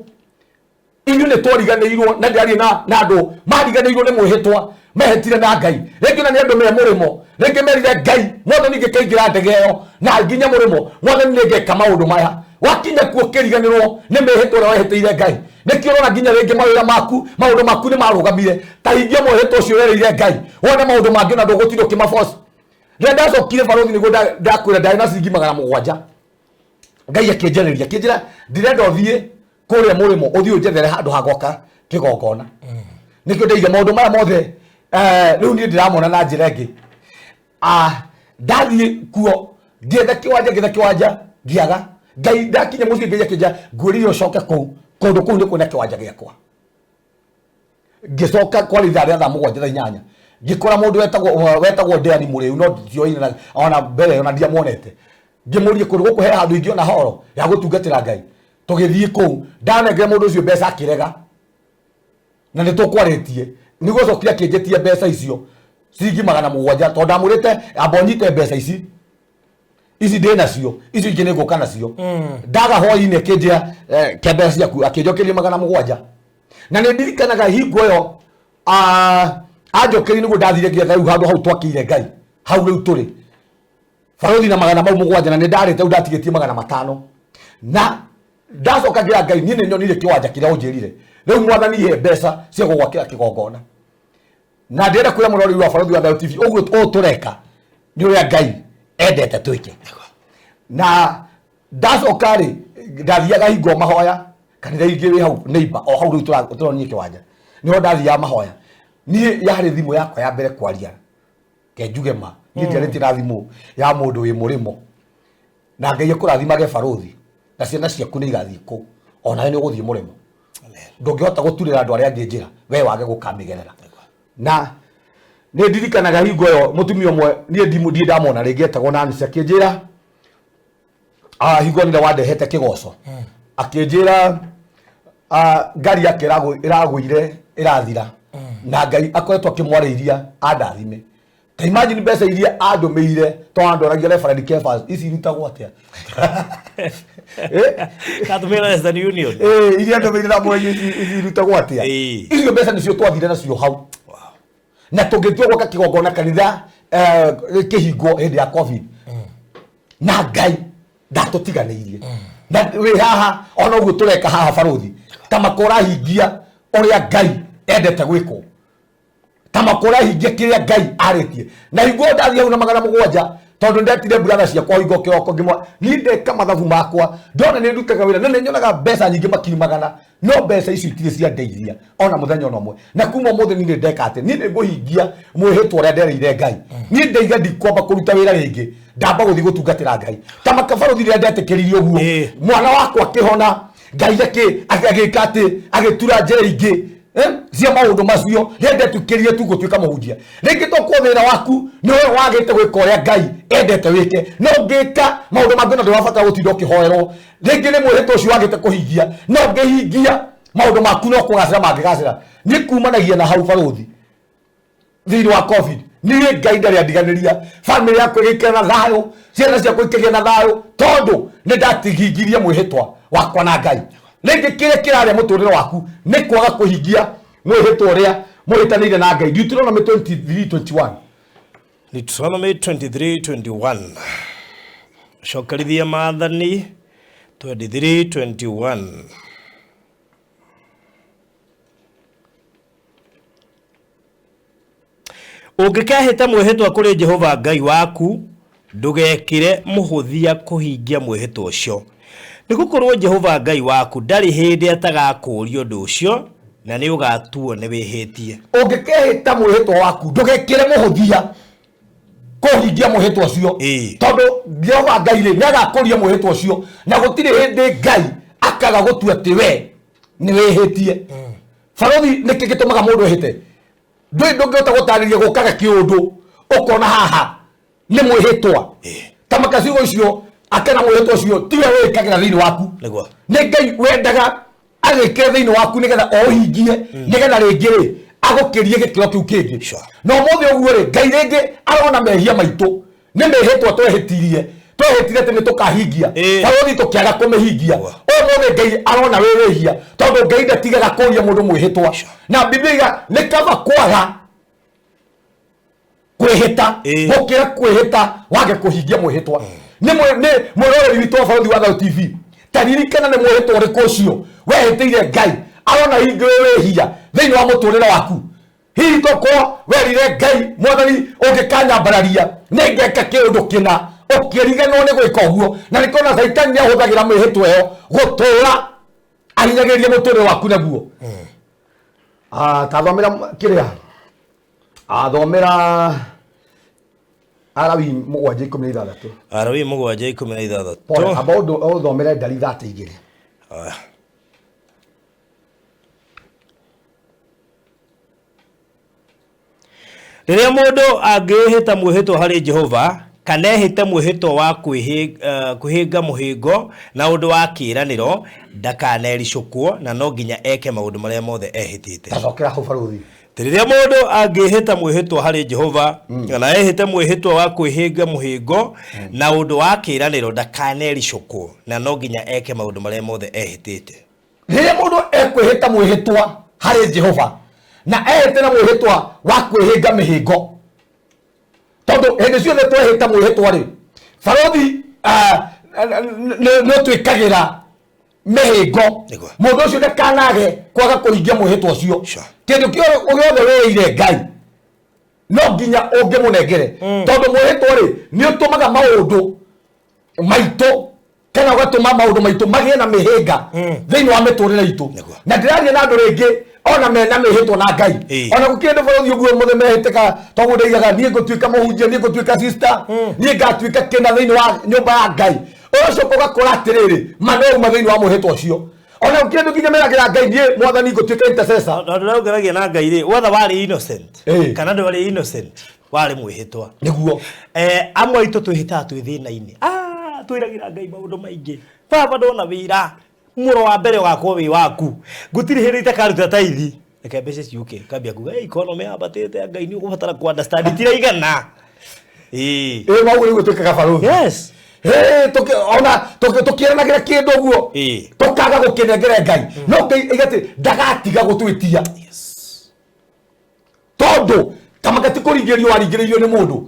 inyuĩ nĩ twariganĩirwo, na ndĩraria na andũ mariganĩirwo nĩ mwĩhĩtwa mehetire na Ngai, rĩngĩ na nĩ andũ me mũrĩmo, rĩngĩ merire Ngai mwathani ngĩkaingĩra ndege ĩyo na nginya mũrĩmo, mwathani nĩ ngeka maũndũ maya, wakinya kuo ũkĩriganĩrwo nĩ mĩhĩtwa ĩrĩa wehĩtĩire Ngai. Nĩkĩo ũrona nginya rĩngĩ mawĩra maku, maũndũ maku nĩ marũgamire. Ta hingia mwĩhĩtwa ũcio ũrerĩire Ngai, wone maũndũ mangĩ na ndũgũtinda ũkĩmaboci. Rĩrĩa ndacokire barothi nĩguo ndakwĩra ndarĩ na ciringi 700, Ngai akĩnjarĩria akĩnjĩra ndĩrenda ũthiĩ kũrĩa mũrĩmo, ũthiĩ ũnjethere handũ ha gwaka kĩgongona. Nĩkĩo ndaiga maũndũ maya mothe, rĩu niĩ ndĩramona na njĩra ĩngĩ. Ndathiĩ kuo ngĩetha kĩwanja, ngĩetha kĩwanja ngĩaga. Ngai ndakinya mũciĩ Ngai akĩnjĩra ngwĩrire ũcoke kũu, kũndũ kũu nĩ kwĩna kĩwanja gĩakwa. Ngĩcoka kwarĩ ithaa rĩa thaa 7 thaa 8, ngĩkora mũndũ wetagwo Deani Mũrĩu, no ndioĩ ona mbere ona ndiamuonete. Ngĩmũria kũndũ gũkũ he handũ ingĩona horo ya gũtungatĩra Ngai. Tũgĩthiĩ kũu, ndanengera mũndũ ũcio mbeca akĩrega, na nĩ tũkwarĩtie nĩguo acokire akĩnjĩtia mbeca icio ciringi 700, tondũ ndamwĩrĩte amba ũnyite mbeca ici, ici ndĩ nacio, icio ingĩ nĩ ngũka nacio. Ndaga hwainĩ akĩnjĩra ke mbeca ciaku, akĩnjokeria 700. Na nĩ ndirikanaga hingo ĩyo, anjokeria nĩguo ndathire ngĩetha rĩu handũ hau twakĩire Ngai, hau rĩu tũrĩ barothi na 700, na nĩ ndarĩte rĩu ndatigĩtie 500. Na ndacoka ngĩra Ngai niĩ nĩ nyonire kĩwanja kĩrĩa ũnjĩrire, rĩu mwathani he mbeca cia gũgwakĩra kĩgongona. Na ndĩrenda kwĩra mũrori wa Barothi wa Thayũ TV ũguo ũũ tũreka nĩ ũrĩa Ngai endete twĩke. Na ndacoka rĩ, ndathiaga hingo mahoya kanitha ingĩ wĩ hau neighbor, o hau rĩu tũronire kĩwanja nĩho ndathiaga mahoya. Niĩ yarĩ thimũ yakwa ya mbere kwaria, ke njuge ma niĩ ndiarĩtie na thimũ ya mũndũ wĩ mũrĩmo. Na Ngai akũrathimage barothi, na ciana ciaku nĩ igathiĩ kũu, onawe nĩ ũgũthiĩ mũrĩmo. Ndũngĩhota gũturĩra andũ arĩa angĩ njĩra we wage gũkamĩgerera. Na nĩ ndirikanaga hingo ĩyo mũtumia ũmwe niĩ ndirĩ ndamwona rĩngĩ etagwo Nancy akĩnjĩra, hingo nĩre wandehete kĩgoco, akĩnjĩra ngari yake ĩragũire ĩrathira, na Ngai akoretwo akĩmwarĩiria andathime. Ta imagine mbeca iria andũmĩire, to andoragia Reverend Kefas ici irutagwo atĩa? Katũmĩra Western Union. Iria andũmĩire na mwenye ici irutagwo atĩa? Icio mbeca nĩcio twathire nacio hau, na tũngĩtua gwaka kĩgongona kanitha kĩhingwo hĩndĩ ya COVID, na Ngai ndatũtiganĩirie. Na wĩ haha ona ũguo tũreka haha barothi, ta makũrahingia ũrĩa Ngai endete gwĩkwo, ta makũrahingia kĩrĩa Ngai arĩtie. Na hingo ndathiĩ hau na 700, tondũ ndetire brother ciakwa hingo kĩroko ngĩmwa niĩ ndeka mathabu makwa ndona nĩ ndutaga wĩra na nĩ nyonaga mbeca nyingĩ makiri magana, no mbeca icio itirĩ ciandeithia ona mũthenya ona ũmwe. Na kuma ũmũthĩ niĩ nĩ ndeka atĩ niĩ nĩ ngũhingia mwĩhĩtwa ũrĩa nderĩire Ngai. Niĩ ndaiga ndikwamba kũruta wĩra rĩngĩ, ndamba gũthiĩ gũtungatĩra Ngai. Ta makabarothi rĩrĩa ndetĩkĩririe ũguo, mwana wakwa akĩhona, Ngai agĩka atĩ agĩtura njĩra ingĩ cia maũndũ macio rĩrĩa ndetĩkĩririe tu gũtuĩka mũhunjia. Rĩngĩ to kuo wĩra waku nĩ we wagĩte gwĩka ũrĩa Ngai endete wĩke, no ũngĩka maũndũ mangĩ na ndũrabatara gũtinda ũkĩhoerwo. Rĩngĩ nĩ mwĩhĩtwa ũcio wagĩte kũhingia, no ũngĩhingia maũndũ maku no kũgacĩra mangĩgacĩra. Niĩ kumanagia na hau barothi thĩinĩ wa COVID, niĩ Ngai ndarĩ andiganĩria, famĩlĩ yakwa ĩgĩikara na thayũ, ciana ciakwa ikĩgĩa na thayũ, tondũ nĩ ndatihingirie mwĩhĩtwa wakwa na Ngai. Rĩngĩ kĩrĩa kĩrarĩa mũtũrĩre waku nĩ kwaga kũhingia mwĩhĩtwa ũrĩa mwĩhĩtanĩire na Ngai. Deuteronomy 23:21. Deuteronomy 23:21. Cokerithia maathani 23:21. Ũngĩkehĩta mwĩhĩtwa kũrĩ Jehova Ngai waku, ndũgekĩre mũhũthia kũhingia mwĩhĩtwa ũcio, nĩ gũkorwo Jehova Ngai waku ndarĩ hĩndĩ atagakũũria ũndũ ũcio, na nĩ ũgatuo nĩ wĩhĩtie. Ũngĩkehĩta mwĩhĩtwa waku, ndũgekĩre mũhũthia kũhingia mwĩhĩtwa ũcio. Tondũ Jehova Ngai rĩ, nĩ agakũria mwĩhĩtwa ũcio, na gũtirĩ hĩndĩ Ngai akaga gũtua atĩ we nĩ wĩhĩtie. Barothi, nĩkĩ gĩtũmaga mũndũ ehĩte? Ndũĩ, ndũngĩhota gũtarĩria, gũkaga kĩũndũ ũkona haha nĩ mwĩhĩtwa. Ta maka ciugo icio akena mwĩhĩtwa ũcio tiwe wĩkagĩra thĩinĩ waku. Nĩguo. Nĩ Ngai wendaga agĩkĩre thĩinĩ waku nĩgetha oũhingie, nĩgetha rĩngĩ rĩ agũkĩrie gĩkĩro kĩu kĩngĩ. Na ũmũthĩ ũguo rĩ, Ngai rĩngĩ arona mehia maitũ nĩ mĩhĩtwa twehĩtirie, twehĩtire atĩ nĩ tũkahingia. Barothi, tũkĩaga kũmĩhingia. Ũmũthĩ Ngai arona wĩ wĩhia, tondũ Ngai ndatigaga kũria mũndũ mwĩhĩtwa, na Biblia iga nĩ kaba kwaga kwĩhĩta gũkĩra kwĩhĩta wage kũhingia mwĩhĩtwa. Nĩ mwĩroreri witũ wa Barothi wa Thayũ TV, ta ririkana nĩ mwĩhĩtwa ũrĩkũ ũcio wehĩtĩire Ngai arona hingi wĩ wĩhia thĩinĩ wa mũtũrĩre waku. Hihi tokorwo werire Ngai, "Mwathani, ũngĩkanyambararia nĩ ngeka kĩũndũ kĩna," ũkĩriganĩrwo nĩ gwĩka ũguo. Na nĩ kona Caitani nĩ ahũthagĩra mĩhĩtwa ĩyo gũtũra ahinyagĩrĩria mũtũrĩre waku naguo. Ah, ta thomera kĩrĩa, thomera Arawi 7:16. Arawi 7:16. Pole, amba ũthomere ndari 32. Aya. Rĩrĩa mũndũ angĩĩhĩta mwĩhĩtwa harĩ Jehova, kana ehĩte mwĩhĩtwa wa kwĩhinga mũhĩngo na ũndũ wa kĩĩranĩro, ndakanericũkwo, na no nginya eke maũndũ marĩa mothe ehĩtĩte. Tacokera hau, baruthi. Rĩrĩa mũndũ angĩĩhĩta mwĩhĩtwa harĩ Jehova, kana ehĩte mwĩhĩtwa wa kwĩhinga mũhĩngo na ũndũ wa kĩĩranĩro, ndakanericũkwo, na no nginya eke maũndũ marĩa mothe ehĩtĩte. Rĩrĩa mũndũ ekwĩhĩta mwĩhĩtwa harĩ Jehova na ehĩte na mwĩhĩtwa wa kwĩhinga mĩhĩngo, tondũ hĩndĩ ciothe twehĩta mwĩhĩtwa rĩ, barothi, nĩ ũtwĩkagĩra mĩhĩngo. Nĩguo. Mũndũ ũcio ndakanage kwaga kũhingia mwĩhĩtwa ũcio. Kĩndũ gĩothe wĩrĩire Ngai no nginya ũngĩmũnengere, tondũ mwĩhĩtwa rĩ, nĩ ũtũmaga maũndũ maitũ, kana ũgatũma maũndũ maitũ magĩe na mĩhĩnga thĩinĩ wa mĩtũrĩre itũ. Nĩguo. Na ndĩraria na andũ rĩngĩ ona mena mĩhĩtwa na Ngai. Ona gũkĩrĩ ndũ, bũrũri ũguo mũthĩ mehĩtĩka, tondũ ndaigaga niĩ ngũtuĩka mũhunjia, niĩ ngũtuĩka sister, niĩ ngatuĩka kĩna thĩinĩ wa nyũmba ya Ngai. Ũgacoka ũgakora atĩrĩrĩ, ma no uma thĩinĩ wa mwĩhĩtwa ũcio. Ona gũkĩrĩ andũ nginya meragĩra Ngai, "Niĩ Mwathani ngũtuĩka intercessor." Na ũndũ ũrĩa ũngeragia na Ngai rĩ, whether warĩ innocent Ĩĩ. kana ndwarĩ innocent, warĩ mwĩhĩtwa. Nĩguo. Amwe aitũ twĩhĩtaga twĩ thĩna-inĩ. Twĩragĩra Ngai maũndũ maingĩ. "Baba, ndona wĩra mũro wa mbere ũgakorwo wĩ waku, gũtirĩ hĩndĩ itakaruta taithi." Reke mbeca ciũke, kambia kuga, "Hey, economy yambatĩte, Ngai nĩ ũgũbatara ku understand itiraigana." Ĩĩ. Ĩ maũguo nĩguo twĩkaga, barothi. Yes. Hey, ona tũkĩranagĩra kĩndũ ũguo, tũkaga gũkĩnengere Ngai, no Ngai aiga atĩ ndagatiga gũtwĩtia, tondũ kamaka ti kũringĩrĩrio waringĩrĩirio nĩ mũndũ.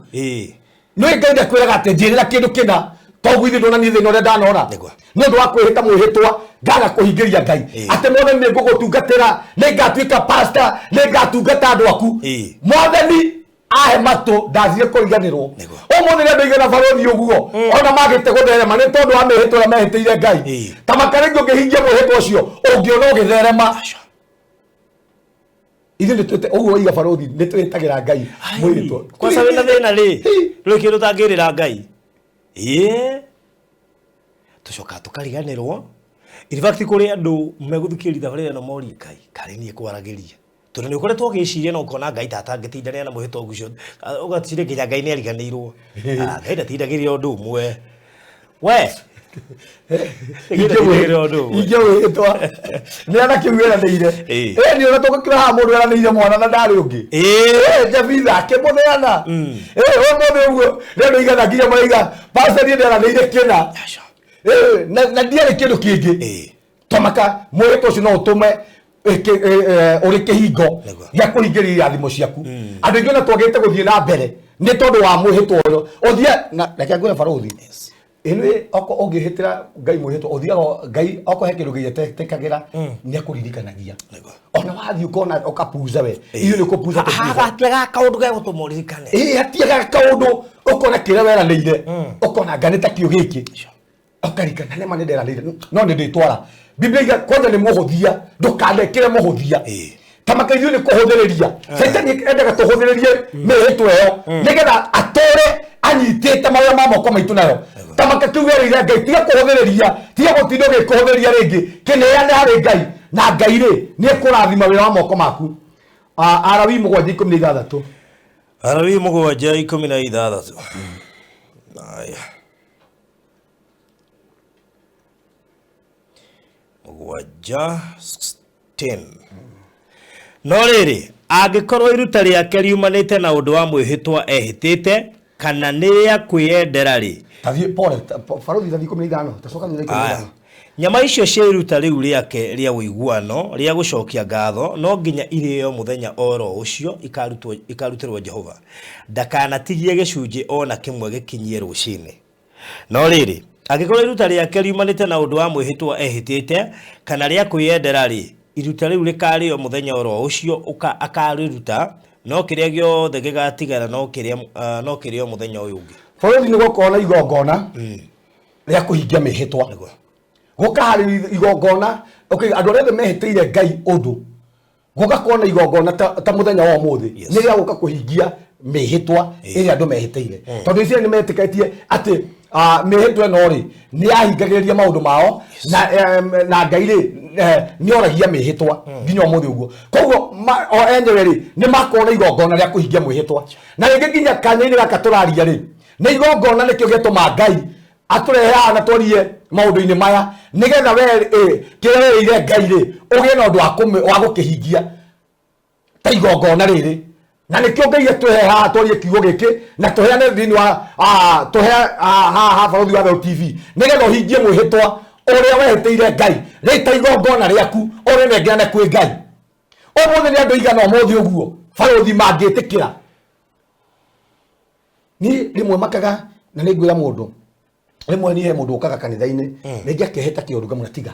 Nĩ Ngai ndakwĩraga atĩ njĩrĩra kĩndũ kĩna, toguo ithuĩ ndona niĩ thĩna ũrĩa ndanona Nĩguo. nĩ ũndũ wa kwĩhĩta mwĩhĩtwa ngaga kũhingĩria Ngai, atĩ "Mwathani, nĩ ngũgũtungatĩra, nĩ ngatuĩka pastor, nĩ ngatungata andũ aku." Mwathani ahe matũ, ndathire kũriganĩrwo. Nĩguo. Ũmũthĩ nĩ andũ aigana, barothi, ũguo ona magĩte gũtherema nĩ tondũ wa mĩhĩtwa ĩrĩa mehĩtĩire Ngai. Ta makarĩngĩ ũngĩhingia mwĩhĩtwa ũcio, ũngĩona ũgĩtherema. Ithuĩ nĩ twĩte ũguo waiga, barothi, nĩ twĩtagĩra Ngai mwĩhĩtwa. Kwanza wĩna thĩna rĩ, ndũrĩ kĩndũ ũtangĩrĩra Ngai. Ĩĩ, tũcokaga tũkariganĩrwo. In fact, kũrĩ andũ megũthikĩrĩria thabarĩra ĩno morie Ngai karĩ niĩ kwaragĩria, tondũ nĩ ũkoretwo ũgĩciria na ũkona Ngai ta atangĩtindanĩra na mwĩhĩtwa ũcio, ũgaciria nginya Ngai nĩ ariganĩirwo. Ah, Ngai ndatindagĩrĩra ũndũ ũmwe, we Ngai ndatindanagĩrĩra ũndũ ũmwe. Ingĩ wĩhĩtwa nĩ ana kĩu weranĩire. Ĩ nĩ ona tũgũkĩra haha mũndũ weranĩire mwana na ndarĩ ũngĩ. Jabitha akĩmũneana. Ũmũthĩ ũguo nĩ andũ igana nginya maraiga, "Pastor, niĩ nderanĩire kĩna." Aca. Na ndiarĩ kĩndũ kĩngĩ. Tomaka mwĩhĩtwa ũcio no ũtũme Ũrĩ kĩhingo Nĩguo. gĩa kũhingĩria irathimo ciaku. Andũ aingĩ ona twagĩte gũthiĩ na mbere nĩ tondũ wa mwĩhĩtwa ũyũ ũthiĩ na reke ngwĩre barũthi, ĩnĩ oko ũngĩhĩtĩra Ngai mwĩhĩtwa ũthiaga Ngai oko he kĩndũ gĩetĩkagĩra nĩ akũririkanagia. Nĩguo. Ona wathiĩ ũkona ũkapuza we ithuĩ nĩ kũpuza tũpuza. Hagatiaga kaũndũ gegũtũma ũririkane. Ĩĩ, hatiaga kaũndũ ũkona kĩrĩa weranĩire, ũkona nga nĩ ta kĩo gĩkĩ, ũkarikana nĩma nĩ nderanĩire no nĩ ndĩtwara Biblia iga kwanja nĩ mũhũthia, ndũkanekĩre mũhũthia. Ta maka ithuĩ nĩ kũhũthĩrĩria Caitani endaga tũhũthĩrĩrie mĩhĩtwa ĩyo nĩgetha atũre anyitĩte mawĩra ma moko maitũ nayo. Ta maka kĩu werĩire Ngai, tiga kũhũthĩrĩria, tiga gũtinda ũgĩkũhũthĩrĩria rĩngĩ, kĩneane harĩ Ngai na Ngai rĩ nĩ ekũrathima wĩra wa moko maku. Alawii 7:16. Alawii 7:16. Aya. 7:10. No rĩrĩ, angĩkorwo iruta rĩake riumanĩte na ũndũ wa mwĩhĩtwa ehĩtĩte kana nĩ rĩa kwĩyendera rĩ, Tathiĩ pole barothi, tathiĩ 15, tacoka thutha ikũmi na Aya. ithano. Nyama icio cia iruta rĩu rĩake rĩa ũiguano rĩa gũcokia ngatho no nginya irĩo mũthenya oro ũcio ikarutĩrwo Jehova. Ndakanatigie gĩcunjĩ o na kĩmwe gĩkinyie rũcinĩ. No rĩrĩ, angĩkorwo iruta rĩake riumanĩte na ũndũ wa mwĩhĩtwa ehĩtĩte kana rĩa kwĩyendera rĩ, iruta rĩu rĩkarĩo mũthenya oro ũcio akarĩruta, no kĩrĩa gĩothe gĩgatigara no kĩrĩo mũthenya ũyũ ũngĩ. Bũrũri nĩ gũkorwo na igongona rĩa kũhingia mĩhĩtwa. Nĩguo. Gũkaharĩria igongona, okay, andũ arĩa othe mehĩtĩire Ngai ũndũ, gũgakorwo na igongona ta mũthenya wa ũmũthĩ. Nĩ rĩa gũka kũhingia mĩhĩtwa ĩrĩa andũ mehĩtĩire, tondũ Isiraeli nĩ metĩkĩtie atĩ mĩhĩtwa ĩno rĩ nĩ yahingagĩrĩria maũndũ mao na Ngai rĩ nĩ oragia mĩhĩtwa nginya ũmũthĩ ũguo. Koguo o enyewe rĩ nĩ makorwo na igongona rĩa kũhingia mwĩhĩtwa, na rĩngĩ nginya kanya-inĩ gaka tũraria rĩ nĩ igongona nĩkĩo gĩatũma Ngai atũrehe haha na twarie maũndũ-inĩ maya nĩgetha we kĩrĩa werĩire Ngai rĩ ũgĩe na ũndũ wa gũkĩhingia ta igongona rĩrĩ, na nĩkĩo Ngai atũhe haha twarie kiugo gĩkĩ na tũheane thĩinĩ wa tũhe haha Barũthi wa Thayũ TV nĩgetha ũhingie mwĩhĩtwa ũrĩa wehĩtĩire Ngai rĩ ta igongona rĩaku ũrĩnengerane kwĩ Ngai. Ũmũthĩ nĩ andũ aigana ũmũthĩ ũguo barũthi mangĩtĩkĩra? Niĩ rĩmwe makaga na nĩ ngwĩra mũndũ rĩmwe niĩ he mũndũ ũkaga kanitha-inĩ rĩngĩ akehĩta kĩũndũ ngamwĩra tiga.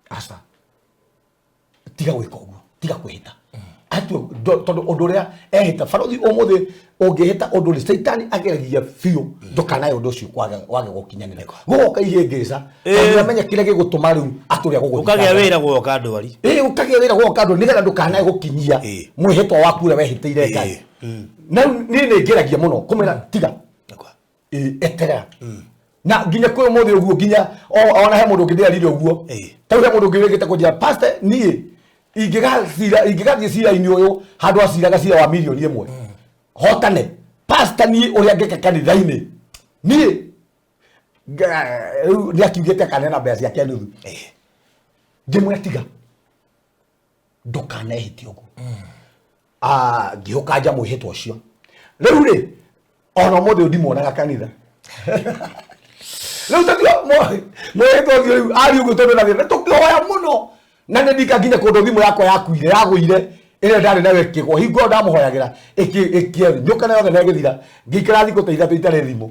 Aca, tiga gwĩka ũguo, tiga kwĩhĩta. Atue tondũ ũndũ ũrĩa ehĩta barũthi ũmũthĩ ũngĩhĩta ũndũ rĩ caitani ageragia biũ ndũkanae ũndũ ũcio wage gũkinyanĩra, gũgoka ihĩngĩca tondũ nĩamenya kĩrĩa gĩgũtũma rĩu atũrĩa gũgũthitanga. Ũkagĩa wĩra gwoka ndwari. Ĩĩ, ũkagĩa wĩra gwoka ndwari nĩgetha ndũkanae gũkinyia mwĩhĩtwa waku ũrĩa wehĩtĩire Ngai. Na rĩu niĩ nĩ ngeragia mũno kũmwĩra tiga. Ĩĩ, eterera na nginya kwĩ ũmũthĩ ũguo nginya ona he mũndũ ũngĩ ndĩrarire ũguo. Ta rĩu he mũndũ ũngĩ wĩkĩte kũnjĩra, pastor, niĩ ingĩgathiĩ cira-inĩ ũyũ handũ aciraga cira wa mirioni 1 hotane, pastor, niĩ ũrĩa ngĩka kanitha-inĩ niĩ rĩu nĩ akiugĩte akanena mbeca ciake nuthu. Ngĩmwĩra tiga, ndũkanehĩtie ũguo. Ngĩũkanja mwĩhĩtwa ũcio. Rĩu rĩ ona ũmũthĩ ũyũ ndimuonaga kanitha rĩu tondũ mwĩhĩtwa ũcio rĩu ari ũguo, tondũ na thĩna tũkĩhoya mũno na nĩ ndika nginya kũndũ thimũ yakwa yakuire yagũire ĩrĩa ndarĩ nayo ĩkĩgwa hingo ĩyo ndamũhoyagĩra ĩkĩnyũka na yothe na ĩgĩthira, ngĩikara thikũ ta 3 itarĩ thimũ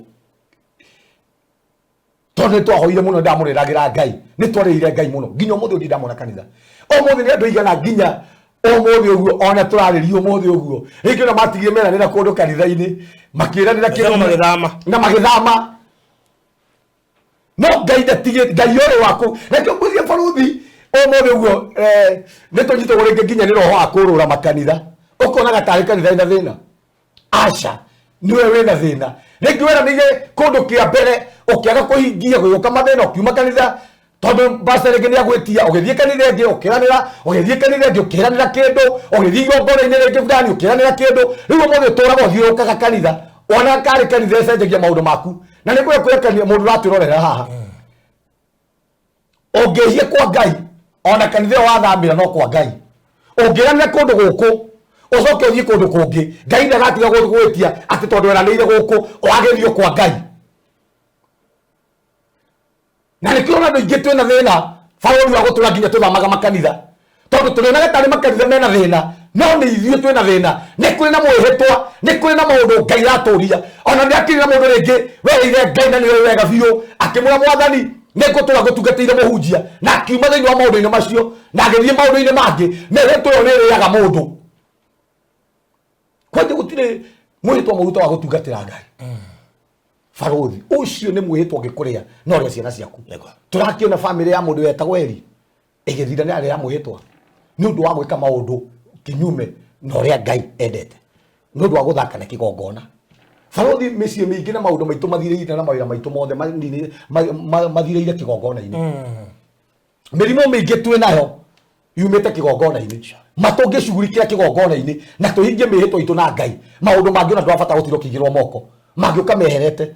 tondũ nĩ twahoire mũno, ndamũrĩragĩra Ngai, nĩ twarĩrire Ngai mũno. Nginya ũmũthĩ ũyũ ndamona kanitha. Ũmũthĩ nĩ andũ aigana nginya ũmũthĩ ũguo ona tũrarĩria ũmũthĩ ũguo rĩngĩ ona matigire meranĩra kũndũ kanitha-inĩ makĩranĩra kĩndũ magĩthama. Na magĩthama, no Ngai ndatigĩte, Ngai ũrĩ waku. Rekio ngwĩciria barũthi ũmũthĩ ũguo nĩ tũnyitagwo rĩngĩ nginya nĩ roho wa kũrũra makanitha, ũkonaga tarĩ kanitha ĩna thĩna. Aca, niwe wĩna thĩna. Rĩngĩ weranĩire kũndũ kĩa mbere ũkĩaga kũhingia, gũgĩũka mathĩna, ũkiuma kanitha tondũ pastor rĩngĩ nĩ agwĩtia, ũgĩthiĩ kanitha ĩngĩ ũkĩranĩra, ũgĩthiĩ kanitha ĩngĩ ũkĩranĩra kĩndũ, ũgĩthiĩ igongona-inĩ rĩngĩ fulani ũkĩranĩra kĩndũ. Rĩu ũmũthĩ ũtũraga ũthiũrũrũkaga kanitha wona karĩ kanitha ĩcenjagia maũndũ maku. Na nĩ ngwĩra kanitha mũndũ ũratwĩrorera haha, ũngĩhie kwa Ngai ona kanitha ĩyo wathamĩra no kwa Ngai, ũngĩranĩra kũndũ gũkũ ũcoke ũthiĩ kũndũ kũngĩ, Ngai ndagatiga gũgwĩtia atĩ tondũ weranĩire gũkũ wagĩrio kwa Ngai. Na nĩkĩo ona andũ aingĩ twĩna thĩna barũri wa gũtũra nginya tũthamaga makanitha. Tondũ tũrĩonaga tarĩ makanitha mena thĩna, no nĩ ithuĩ twĩna thĩna. Nĩ kũrĩ na mwĩhĩtwa, nĩ kũrĩ na maũndũ Ngai aratũria. Ona nĩ akĩrĩ na mũndũ rĩngĩ werĩire Ngai na nĩwe wega biũ, akĩmwĩra Mwathani nĩ ngũtũra ngũtungatĩire mũhunjia, na akiuma thĩinĩ wa maũndũ-inĩ macio na agĩthiĩ maũndũ-inĩ mangĩ. Mĩhĩtwa ĩyo nĩ ĩrĩaga mũndũ. Kwanja gũtirĩ mwĩhĩtwa mũru ta wa gũtungatĩra Ngai. Barothi ũcio nĩ mwĩhĩtwa ũngĩkũrĩa no ũrĩa ciana ciaku. Nĩguo. Tũrakĩona bamĩrĩ ya mũndũ wetagwo Eli ĩgĩthira nĩ arĩa mwĩhĩtwa nĩ ũndũ wa gwĩka maũndũ kinyume na ũrĩa Ngai endete, nĩ ũndũ wa gũthaka na kĩgongona. Barothi mĩciĩ mĩingĩ na maũndũ maitũ mathirĩire na mawĩra maitũ mothe mathirĩire kĩgongona-inĩ. Mĩrimũ mĩingĩ twĩ nayo yumĩte kĩgongona-inĩ. Matũngĩcugurikĩra kĩgongona-inĩ na tũhingie mĩhĩtwa itũ na Ngai, maũndũ mangĩ ona ndũrabatara gũtinda ũkĩigĩrwo moko, mangĩũka meherete.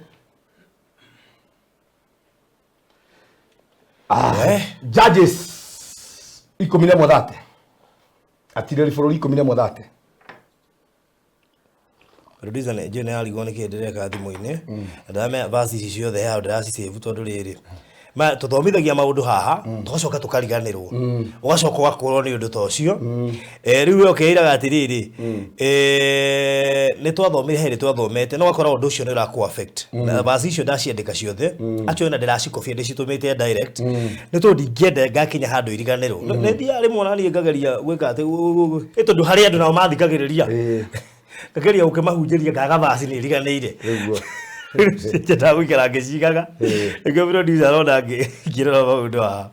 Judges 11:30, atirĩri bũrũri 11:30. Producer nĩ njũĩ nĩ arigwo nĩkĩ ndĩreka thimũ-inĩ. Na ndĩramenya verse ici ciothe haha ndĩracicave tondũ rĩrĩ ma tũthomithagia maũndũ haha tũgacoka tũkariganĩrwo, ũgacoka ũgakorwo nĩ ũndũ ta ũcio. Rĩu we ũkeiraga atĩrĩrĩ, nĩ twathomire hĩndĩ twathomete, no ũgakora ũndũ ũcio nĩ ũrakũ affect. Na verse icio ndaciandĩka ciothe, actually na ndĩracikobia ndĩcitũmĩte direct, nĩ tondũ ndingĩenda ngakinya handũ iriganĩrwo. Nĩ thiaga rĩmwe ona niĩ ngageria gwĩka atĩ ĩ tondũ harĩ andũ nao mathikagĩrĩria, ngageria gũkĩmahunjĩria ngaga verse nĩ iriganĩire. Nĩguo. Nyendaga gũikara ngĩcigaga. Nĩkĩo producer arona ngĩrora maũndũ haha.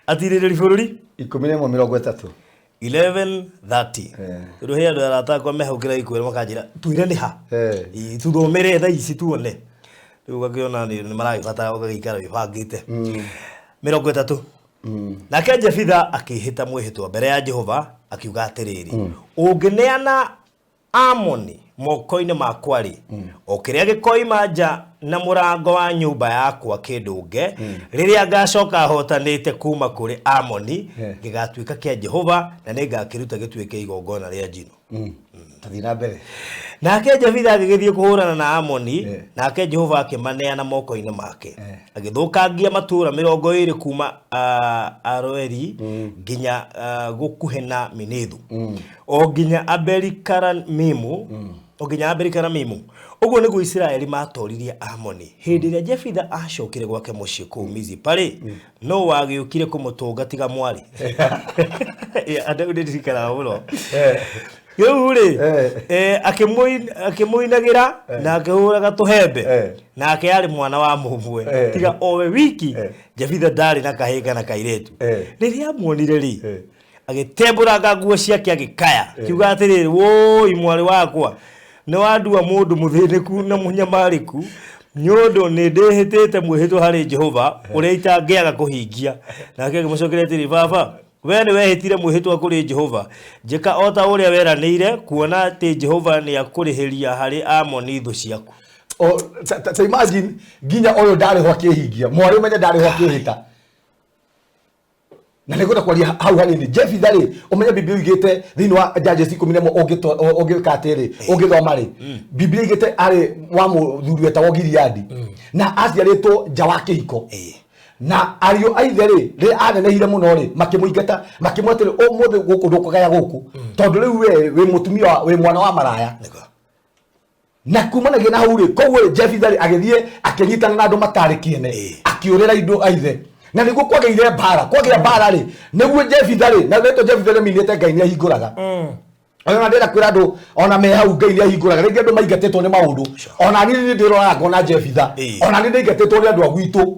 Atirĩrĩri bũrũri 11:30. 11:30. Tondũ he andũ arata akwa me hau kĩraikũĩra makanjĩra twĩre nĩ ha. Ĩ, tuthomere thaa ici tuone. Rĩu ũgakĩona nĩ maragĩbatara ũgagĩikara wĩbangĩte. 30. Nake Jefitha akĩĩhĩta mwĩhĩtwa mbere ya Jehova akiuga atĩrĩrĩ, ũngĩneana Amoni moko-inĩ makwa rĩ, o kĩrĩa gĩkoima nja na mũrango wa nyũmba yakwa kĩndũnge, rĩrĩa ngacoka hotanĩte kuma kũrĩ Amoni, gĩgatuĩka kĩa Jehova, na nĩngakĩruta gĩtuĩke igongona rĩa njino. Tathiĩ na mbere. Nake Jefitha agĩgĩthiĩ kũhũrana na Amoni, nake Jehova akĩmaneana moko-inĩ make. Agĩthũkangia matũũra 20 kuma Aroeri nginya gũkuhĩ na Minithu, o nginya Abeli-Karamimu, o nginya Abeli-Karamimu. Ũguo nĩguo Isiraeli maatoririe Amoni. Hĩndĩ ĩrĩa Jefitha aacokire gwake mũciĩ kũu Mizipa-rĩ, nũũ wagĩũkire kũmũtũnga tiga mwarĩ? Andũ nĩ ndirikanaga mũno. Rĩu rĩ, akĩmũinagĩra na akĩhũraga tũhembe. Nake arĩ mwana wa mũmwe, tiga owe wiki. Jefitha ndarĩ na kahĩĩ kana kairĩtu. Rĩrĩa amuonire rĩ, agĩtembũranga nguo ciake agĩkaya, akiuga atĩrĩrĩ, wũi mwarĩ wakwa, nĩ wandua mũndũ mũthĩnĩku na mũnyamarĩku, nĩ ũndũ nĩ ndĩhĩtĩte mwĩhĩtwa harĩ Jehova ũrĩa itangĩaga kũhingia. Nake akĩmũcokeria atĩrĩ, baba, we nĩ wehĩtire mwĩhĩtwa kũrĩ Jehova, njĩka o ta ũrĩa weranĩire, kuona atĩ Jehova nĩ akũrĩhĩria harĩ Amoni thũ ciaku. Ta imagine nginya ũyũ ndarĩ ho akĩhingia, mwarĩ ũmenye ndarĩ ho akĩhĩta. Na nĩngwenda kwaria hau hanini. Jefitha rĩ, ũmenye Biblia ĩugĩte thĩinĩ wa Judges 11 ũngĩka atĩrĩ, ũngĩthoma rĩ, Biblia ĩugĩte arĩ wa mũthuri wetagwo Gileadi, na aciarĩtwo nja wa kĩhiko. Na ariũ a ithe rĩ, rĩrĩa anenehire mũno rĩ, makĩmũingata, makĩmwĩra atĩrĩ, ũmũthĩ gũkũ ndũkũgaya gũkũ, tondũ rĩu we wĩ mũtumia, wĩ mwana wa maraya. Na kumanagia na hau rĩ, koguo rĩ, Jefitha rĩ, agĩthiĩ akĩnyitana na andũ matarĩ kĩene, akĩũrĩra indo a ithe. Na nĩguo kwagĩire mbara, kwagĩa mbara rĩ, nĩguo Jefitha rĩ, na rĩtwa Jefitha rĩminĩte Ngai nĩ ahingũraga. Ona ndĩrenda kwĩra andũ ona me hau Ngai nĩ ahingũraga, rĩngĩ andũ maingatĩtwo nĩ maũndũ. Ona niĩ nĩ ndĩroraga ngona Jefitha. Ona niĩ ndaingatĩtwo nĩ andũ a gwitũ.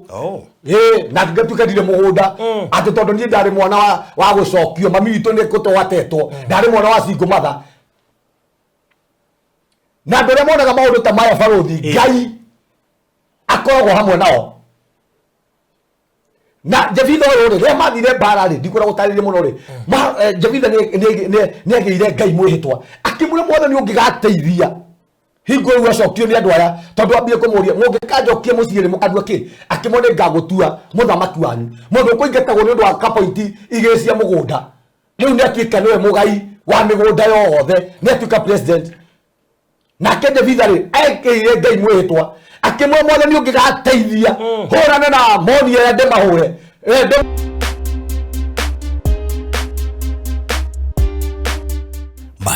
Na ngatuĩka ndirĩ mũgũnda, atĩ tondũ niĩ ndarĩ mwana wa gũcokio, mami witũ nĩ kũtwatetwo, ndarĩ mwana wa single mother. Na andũ arĩa monaga maũndũ ta maya barũthi, Ngai akoragwo hamwe nao. Na Jefitha ũyũ rĩ, rĩrĩa mathire mbara rĩ, ndikwenda gũtarĩria mũno rĩ, Jefitha nĩ agĩire Ngai mwĩhĩtwa, akĩmwĩra Mwathani ũngĩgateithia hingo rĩu acokio nĩ andũ aya, tondũ ambire kũmũria mũngĩkanjokia mũciĩ rĩ mũkandua kĩ, akĩmwĩra nĩ ngagũtua mũthamaki wanyu. Mũndũ ũkũingatagwo nĩ ũndũ wa kapointi igĩrĩ cia mũgũnda, rĩu nĩ atuĩka nĩwe mũgai wa mĩgũnda yothe, nĩ atuĩka president. Nake Jefitha rĩ, ekĩire Ngai mwĩhĩtwa, akĩmwĩra Mwathani ũngĩgateithia hũrane na Amoni aya ndĩmahũre.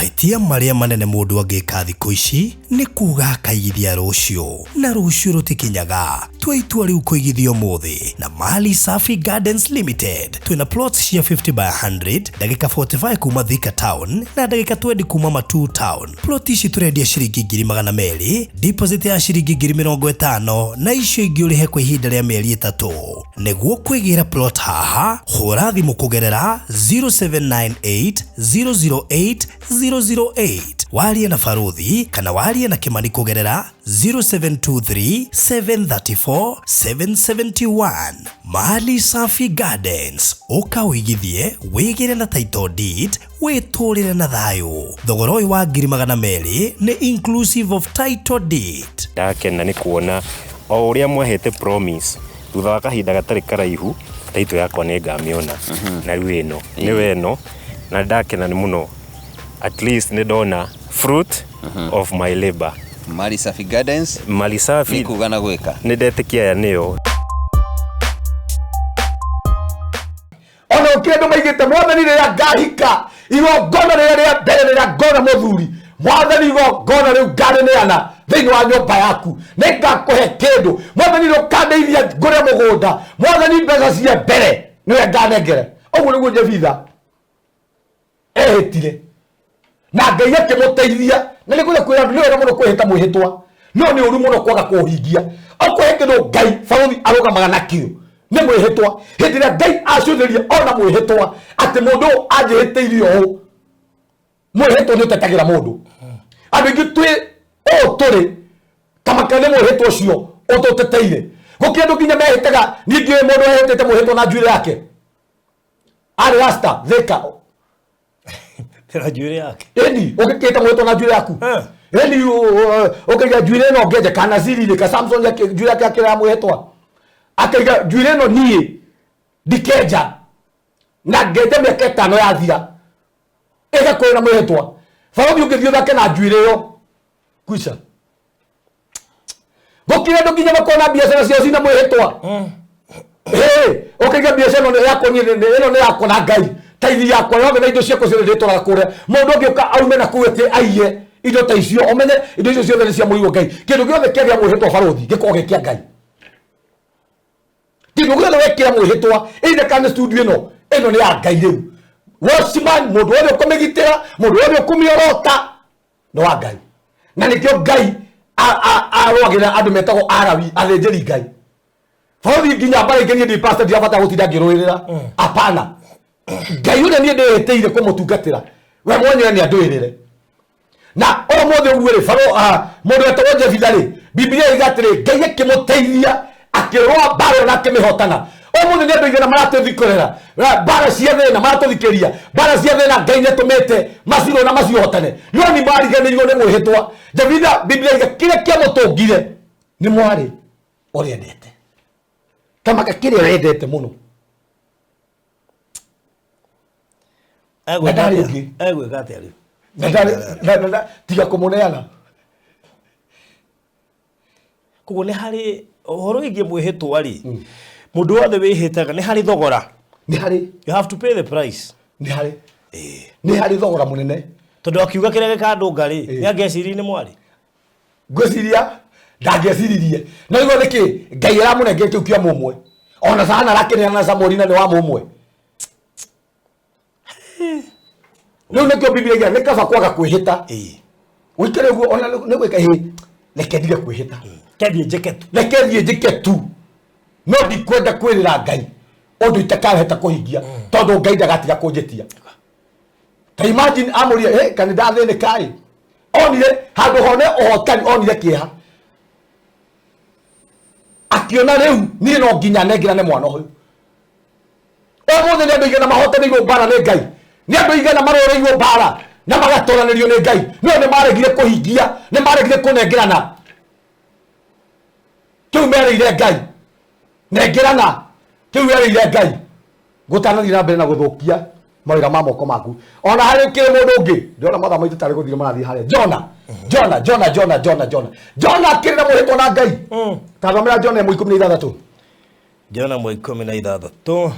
Mahĩtia marĩa manene mũndũ angĩka thikũ ici nĩ kuga akaigithia rũciũ na rũciũ rũtikinyaga. Tua itua rĩu kũigithia ũmũthĩ na Mali Safi Gardens Limited. Twĩna plots cia 50 by 100, ndagĩka 45 kuma Thika Town na ndagĩka 20 kuma Matuu Town. Plot ici tũrendia ciringi 200,000, deposit ya ciringi 50,000 na icio ingĩ ũrĩhe kwa ihinda rĩa mĩeri 3. Nĩguo kwĩgĩra plot haha, hũra thimũ kũgerera 0798 008 008 warie na Baruthi kana warie na Kimani kũgerera 0723 734 771. Mali Safi Gardens, ũka ũigithie, wĩgĩre na title deed, wĩtũrĩre na thayũ. Thogora ũyũ wa 200,000 nĩ inclusive of title deed. Ndakena nĩ kuona o ũrĩa mwahete promise thutha wa kahinda gatarĩ karaihu title yakwa nĩ ngamĩona na rĩu ĩno nĩwe ĩno na ndakena nĩ mũno, at least nĩ ndona fruit of my labor. Mali Safi Gardens. Mali Safi nĩ kuga na gwĩka. Nĩ ndetĩkia aya nĩyo. Ona ũkĩrĩ andũ maigĩte mwathani rĩrĩa ngahika igongona rĩrĩa rĩa mbere rĩrĩa ngona mũthuri mwathani igongona rĩu ngarĩneana thĩinĩ wa nyũmba yaku nĩ ngakũhe kĩndũ mwathani rũkandeithia ngũre mũgũnda mwathani mbeca cia mbere nĩwe nganengere. Ũguo nĩguo Jefitha ehĩtire na Ngai akĩmũteithia. Na nĩ kwenda kwĩra andũ nĩ wega mũno kwĩhĩta mwĩhĩtwa no nĩ ũru mũno kwaga kũũhingia. Okorwo he kĩndũ Ngai barothi arũgamaga nakĩo nĩ mwĩhĩtwa. Hĩndĩ ĩrĩa Ngai acũthĩria ona mwĩhĩtwa atĩ mũndũ ũyũ anjĩhĩtĩirie ũũ, mwĩhĩtwa nĩ ũtetagĩra mũndũ. Andũ aingĩ twĩ ũũ tũrĩ kamaka nĩ mwĩhĩtwa ũcio ũtũteteire. Gũkĩrĩ andũ nginya mehĩtaga, niĩ ndiũĩ mũndũ ehĩtĩte mwĩhĩtwa na njuĩrĩ yake arĩ rasta thĩka na njuĩrĩ yake. Ĩni ũngĩkĩta mwĩhĩtwa na njuĩrĩ yaku ĩni ũkaiga njuĩrĩ ĩno ngenje kana Ziri ka Samson yake njuĩrĩ yake akĩrĩa mwĩhĩtwa akaiga njuĩrĩ ĩno niĩ ndikenja na ngenja mĩaka 5 yathira ĩgakorwo na mwĩhĩtwa. Barothi ũngĩthiĩ ũthake na njuĩrĩ ĩyo kwica. Gũkĩrĩ andũ nginya makona na biacara ciao cina mwĩhĩtwa. Ũkaiga biacara ĩno yakwa niĩ ĩno nĩ yakwa na Ngai taithi yakwa yothe na indo ciakwa ciothe ndĩtwaraga kũrĩa. Mũndũ ũngĩũka aume na kũu atĩ aiye indo ta icio ũmenye indo icio ciothe nĩ cia mũrigo Ngai. Kĩndũ gĩothe kĩagĩa mwĩhĩtwa barothi gĩkoragwo gĩ kĩa Ngai. Kĩndũ gĩothe wekĩra mwĩhĩtwa either kana studio ĩno ĩno nĩ ya Ngai rĩu. Watchman mũndũ wothe ũkũmĩgitĩra mũndũ wothe ũkũmĩorota nĩ wa Ngai. Na nĩkĩo Ngai arũagĩrĩra andũ metagwo Arawi athĩnjĩri Ngai. Barothi nginya mbara ingĩ niĩ ndĩ pastor ndirabata gũtinda ngĩrũĩrĩra. Hapana. Ngai ũrĩa niĩ ndĩhĩtĩire kũmũtungatĩra we mwenyewe nĩ andũĩrĩre. Na ũmũthĩ ũguo rĩ mũndũ wetagwo Jefitha rĩ Biblia ĩiga atĩrĩ Ngai akĩmũteithia akĩrũa mbara na akĩmĩhotana. Ũmũthĩ nĩ andũ aigana maratũthikorera mbara cia thĩna maratũthikĩria mbara cia thĩna Ngai nĩatũmĩte macirwo na macihotane no nĩ mariganĩirwo nĩ mwĩhĩtwa. Jefitha Biblia ĩiga kĩrĩa kĩamũtũngire nĩ mwarĩ ũrĩa endete kamaka kĩrĩa wendete mũno. Egwĩka atĩa rĩu? Tiga kũmũneana. Koguo nĩ harĩ ũhoro wĩgiĩ mwĩhĩtwa rĩ, mũndũ wothe wĩhĩtaga nĩ harĩ thogora. Nĩ harĩ. You have to pay the price. Nĩ harĩ. Nĩ harĩ thogora mũnene. Tondũ akiuga kĩrĩa gĩkandũnga rĩ, nĩ angĩeciririe nĩ mwarĩ. Ngwĩciria ndangĩeciririe. No igua nĩkĩ Ngai aramũnengera kĩu kĩa mũmwe. Ona Sahana arakĩneana na Samueli na nĩ wa mũmwe. Rĩu nĩkĩo Biblia ĩigaga nĩ kaba kwaga kwĩhĩta. Ũikare ũguo ona nĩ gwĩka ĩ reke ndige kwĩhĩta. Reke thiĩ njĩke tu. Reke thiĩ njĩke tu. No ndikwenda kwĩrĩra Ngai ũndũ itakahota kũhingia tondũ Ngai ndagatiga kũnjĩtia. Ta imagine amũrie hey, kana ndathĩnĩka rĩ. Onire handũ hone ũhotani onire kĩeha. Akiona rĩu niĩ no nginya nengerane mwana ũyũ. Ũmũthĩ nĩ andũ aigana mahotanĩirwo mbara nĩ Ngai. Nĩ andũ aigana marũĩrĩirwo mbara na magatoranĩrio nĩ Ngai. No nĩ maregire kũhingia, nĩ maregire kũnengerana. Kĩu merĩire Ngai. Nengerana. Kĩu werĩire Ngai. Gũtanathiĩ na mbere na gũthũkia mawĩra ma moko maku. Ona harĩ kĩrĩ mũndũ ũngĩ, ndĩrona mathaa maitũ tarĩ gũthira marathiĩ harĩa. Jona, Jona, Jona, Jona, Jona, Jona. Jona akĩrĩ na mwĩhĩtwa na Ngai. Ta thomera Jona 16. Jona 16.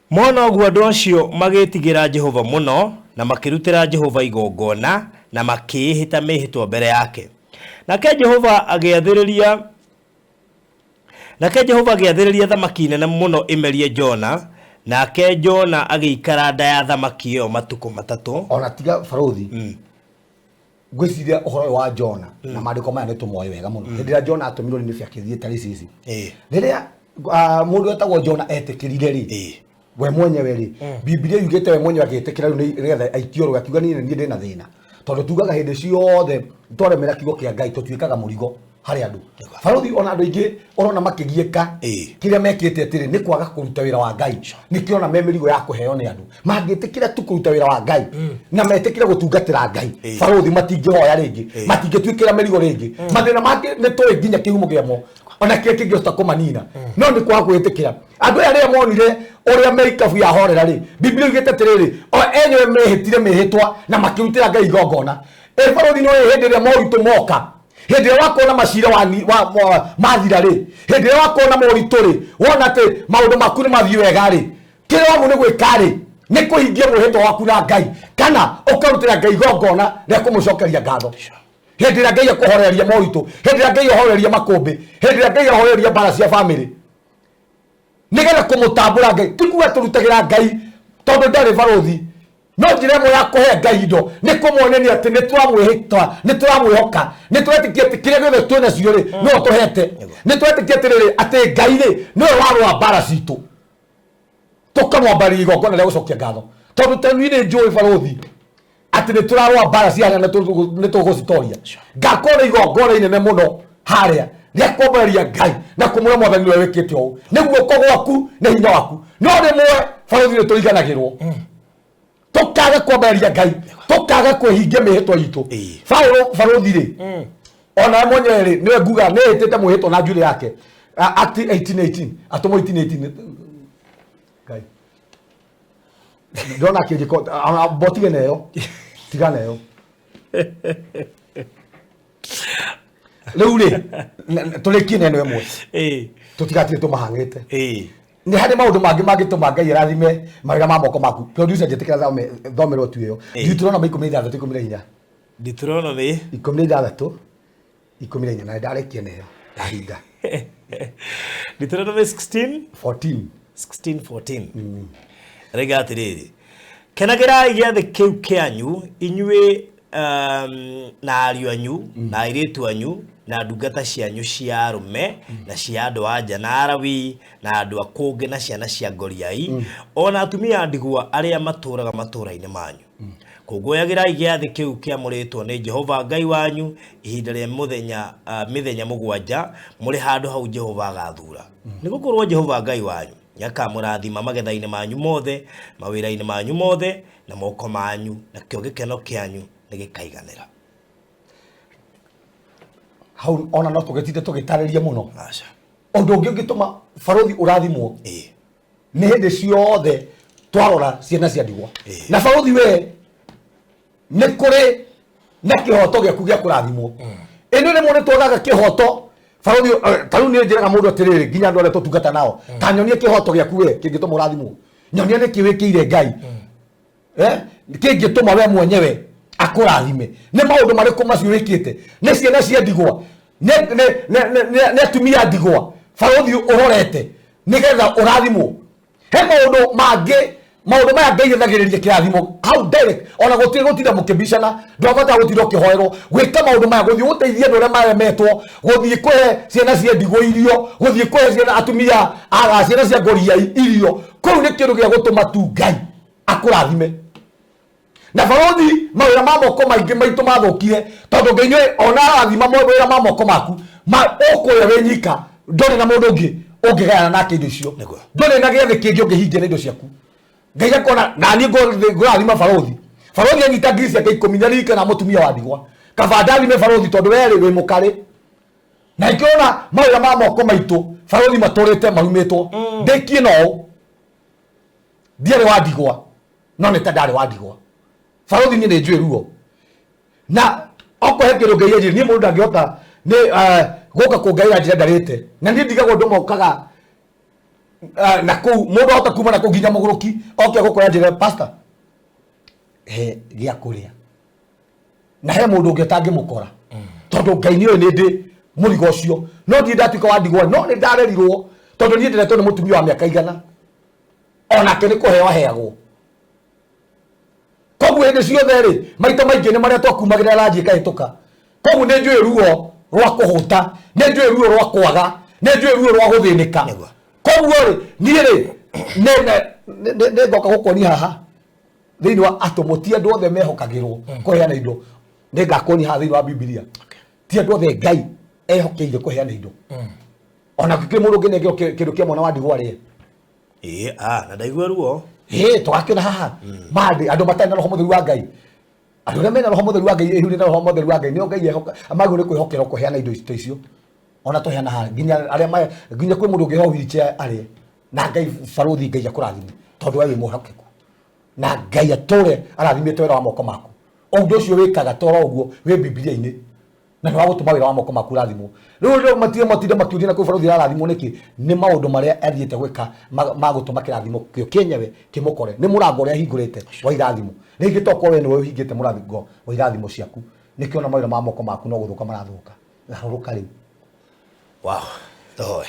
Mona ũguo andũ acio magĩĩtigĩra Jehova mũno na makĩrutĩra Jehova igongona na makĩĩhĩta mĩĩhĩtwa mbere yake. Nake Jehova agĩathĩrĩria Nake Jehova agĩathĩrĩria thamaki nene mũno ĩmerie Jona, nake Jona agĩikara nda ya thamaki ĩyo matukũ matatũ. Ona tiga barothi, ngwĩciria ũhoro ũyũ wa Jona na maandĩko maya nĩ tũmoĩ wega mũno. Hĩndĩ ĩrĩa Jona atũmirwo nĩ akĩthiĩ Tarisisi, rĩrĩa mũndũ wetagwo Jona etĩkĩrire rĩ, we mwenyewe rĩ, Bibilia yugĩte we mwenyewe agĩtĩkĩra rĩu nĩgetha aikio rũĩ, akiuga niĩ nĩ niĩ ndĩna thĩna, tondũ tugaga hĩndĩ ciothe twaremera kiugo kĩa Ngai tũtuĩkaga mũrigo harĩ andũ. Barothi, ona andũ aingĩ ũrona makĩgiĩka, kĩrĩa mekĩte atĩrĩ nĩ kwaga kũruta wĩra wa Ngai, nĩkĩo me mĩrigo ya kũheo nĩ andũ. Mangĩtĩkĩra tu kũruta wĩra wa Ngai na metĩkĩre gũtungatĩra Ngai, barothi, matingĩhoya rĩngĩ, matingĩtuĩkĩra mĩrigo rĩngĩ. Mathĩna mangĩ nĩ tũĩ nginya kĩhumo kĩamo ona kĩrĩa kĩngĩhota kũmanina, no nĩ kwaga kwĩtĩkĩra. Andũ aya rĩrĩa monire ũrĩa merikabu yahorera rĩ, Biblia yugĩte atĩrĩrĩ, o enyewe mehĩtire mĩhĩtwa na makĩrutĩra Ngai igongona. Ĩ barothi, no hĩndĩ ĩrĩa moritũ moka, hĩndĩ ĩrĩa wakorwo na macira mathira rĩ, hĩndĩ ĩrĩa wakorwo na moritũ rĩ, wona atĩ maũndũ maku nĩ mathiĩ wega rĩ, kĩrĩa wamũ nĩ gwĩka rĩ, nĩ kũhingia mwĩhĩtwa waku na Ngai kana ũkarutĩra Ngai igongona rĩa kũmũcokeria ngatho. Hĩndĩ ĩrĩa Ngai akũhoreria moritũ, hĩndĩ ĩrĩa Ngai ahoreria makũmbĩ, hĩndĩ ĩrĩa Ngai ahoreria mbara cia bamĩrĩ, nĩgetha kũmũtambũra Ngai. Ti kuga tũrutagĩra Ngai tondũ ndarĩ, barothi, no njĩra ĩmwe ya kũhe Ngai indo nĩ kũmuonania atĩ nĩ tũramwĩhĩta, nĩ tũramwĩhoka, nĩ tũretĩkia atĩ kĩrĩa gĩothe twĩ nacio rĩ, nĩwe ũtũhete. Nĩ tũretĩkia atĩrĩrĩ, atĩ Ngai rĩ, nĩwe warũa mbara citũ, tũkamwambarĩria igongona rĩa gũcokia ngatho, tondũ ta niĩ nĩ njũĩ, barothi, atĩ nĩ tũrarũa mbara cia harĩa na nĩ tũgũcitoria. Ngakorwo na igongona inene mũno harĩa rĩa kwambarĩria Ngai na kũmwĩra, Mwathani, nĩwe wĩkĩte ũũ, nĩ guoko gwaku, nĩ hinya waku. No rĩmwe, barothi, nĩ tũriganagĩrwo, tũkaga kwambarĩria Ngai, tũkaga kwĩhingia mĩhĩtwa itũ. Paulo, barothi rĩ, ona we mwenyewe rĩ, nĩwe nguga nĩ ĩtĩte mwĩhĩtwa na njuĩrĩ yake. Act 18:18, Atũmwo 18:18. Ngai ndona kĩnjĩko botige neyo, tiga neyo rĩu rĩ, tũrĩkie na ĩno ĩmwe, tũtigatige tũmahang'ĩte. Nĩ harĩ maũndũ mangĩ mangĩtũma Ngai arathime mawĩra ma moko maku. Producer, njĩtĩkĩra thomerwo tu ĩyo, Deuteronomy 16 14. Deuteronomy 16 14, na ndarĩkia nayo ndahinga. Deuteronomy 16 14. 16 14 rĩga atĩrĩrĩ, kenagĩrai gĩathĩ kĩu kĩanyu inyuĩ na ariũ anyu na airĩtu anyu na ndungata cianyu cia arũme na cia andũ a nja na Arawi na andũ a kũngĩ na ciana cia ngoriai o na atumia a ndigwa arĩa matũũraga matũũra-inĩ manyu. Kũngũyagĩrai gĩathĩ kĩu kĩamũrĩtwo nĩ Jehova Ngai wanyu ihinda rĩa mũthenya mĩthenya 7 mũrĩ handũ hau Jehova agathura, nĩ gũkorwo Jehova Ngai wanyu nĩakamũrathima magetha-inĩ manyu mothe, mawĩra-inĩ manyu mothe na moko manyu, nakĩo gĩkeno kĩanyu nĩ gĩkaiganĩra. Hau ona no tũgĩtinde tũgĩtarĩria mũno. Aca. Ũndũ ũngĩ ũngĩtũma, barothi, ũrathimwo nĩ hĩndĩ ciothe twarora ciana cia ndigwa. Na barothi, we nĩ kũrĩ na kĩhoto gĩaku gĩa kũrathimwo. Ĩno rĩmwe nĩ twagaga kĩhoto, barothi. Ta rĩu nĩ njĩraga mũndũ atĩrĩrĩ, nginya andũ arĩa tũtungata nao, ta nyonie kĩhoto gĩaku we kĩngĩtũma ũrathimwo, nyonia nĩkĩ wĩkĩire Ngai kĩngĩtũma we mwenyewe akũrathime. Nĩ maũndũ marĩkũ macio wĩkĩte? Nĩ ciana cia ndigwa, nĩ atumia ndigwa, barothi, ũrorete nĩgetha ũrathimwo? He maũndũ mangĩ, maũndũ maya Ngai ethagĩrĩria kĩrathimo hau direct, ona gũtirĩ gũtinda mũkĩbicana. Ndwabatara gũtinda ũkĩhoerwo gwĩka maũndũ maya, gũthiĩ gũteithia andũ arĩa maremetwo, gũthiĩ kũhe ciana cia ndigwa irio, gũthiĩ kũhe ciana atumia aga ciana cia ngoriai irio. Kũu nĩ kĩndũ gĩa gũtũma tu Ngai akũrathime. Na barothi, mawĩra ma moko maingĩ maitũ mathũkire, tondũ Ngai nĩoĩ ona arathima mawĩra ma moko maku ma ũkũrĩa wĩ nyika, ndũrĩ na mũndũ ũngĩ ũngĩgayana nake indo icio. Ndũrĩ na gĩathĩ kĩngĩ ũngĩhingia na indo ciaku. Ngai akona na niĩ ngũrathima barothi. Barothi anyita ngiri ciake 10, nĩaririkana mũtumia wa ndigwa. Kaba ndathime barothi, tondũ werĩ wĩ mũkarĩ. Na ikĩona mawĩra ma moko maitũ, barothi, matũrĩte marumĩtwo. Ndĩkie no ũũ, ndiarĩ wa ndigwa, no nĩ ta ndarĩ wa ndigwa. Barothi, niĩ nĩ njũĩ ruo na okorwo he kĩndũ Ngai anjĩrire niĩ, mũndũ ndangĩhota nĩ gũka kũngaĩra njĩra ndarĩte. Na niĩ ndigagwo andũ mokaga. Na kũu mũndũ ahota kuma na kũu nginya mũgũrũki oke gũkora njĩra, pastor, he gĩa kũrĩa, na he mũndũ ũngĩ ũtangĩmũkora, tondũ Ngai nĩoĩ nĩ ndĩ mũrigo ũcio. No ndirĩ ndatuĩka wa ndigwa, no nĩ ndarerirwo, tondũ niĩ ndĩretwo nĩ mũtumia wa mĩaka 100, onake nĩ kũheo aheagwo. Koguo hĩndĩ ciothe rĩ, maita maingĩ nĩ marĩa twakumagĩra ranji ĩkahĩtũka. Koguo nĩ njũĩ ruo rwa kũhũta, nĩ njũĩ ruo rwa kwaga, nĩ njũĩ ruo rwa gũthĩnĩka. Koguo rĩ, niĩ rĩ, nĩ ngoka gũkuonia haha thĩinĩ wa atũmwo, ti andũ othe mehokagĩrwo kũheana indo. Nĩ ngakuonia haha thĩinĩ wa Bibilia, ti andũ othe Ngai ehokeire kũheana indo. Ona gũkĩrĩ mũndũ ũngĩnengerwo kĩndũ kĩa mwana wa ndigwa arĩe. Ĩĩ, na ndaigua ruo. Ĩĩ, tũgakĩona haha mandĩ andũ matarĩ na roho mũtheru wa Ngai. Andũ arĩa mena roho mũtheru wa Ngai, ihurĩ na roho mũtheru wa Ngai, nĩo Ngai ehoka magĩrĩirwo nĩ kwĩhokerwo kũheana indo ta icio. Ona tũheana haha nginya arĩa nginya kwĩ mũndũ ũngĩheo wheelchair arĩe. Na Ngai barũthi, Ngai akũrathime tondũ we wĩ mwĩhokeku, na Ngai atũre arathimĩte wĩra wa moko maku. Ũndũ ũcio wĩkaga toro ũguo wĩ Bibilia-inĩ, na nĩ wa gũtũma wĩra wa moko maku ũrathimwo. Rĩu rĩu matire matinde makĩũria na kwĩ barũthi arathimwo nĩkĩ? Nĩ maũndũ marĩa athiĩte gwĩka ma gũtũma kĩrathimo kĩo kĩenyewe kĩmũkore. Nĩ mũrango ũrĩa ahingũrĩte wa irathimo. Rĩngĩ tokorwo we nĩwe ũhingĩte mũrango wa irathimo ciaku, nĩkĩo ona mawĩra ma moko maku no gũthũka marathũka. Garũrũka rĩu. Wow, tũhoe.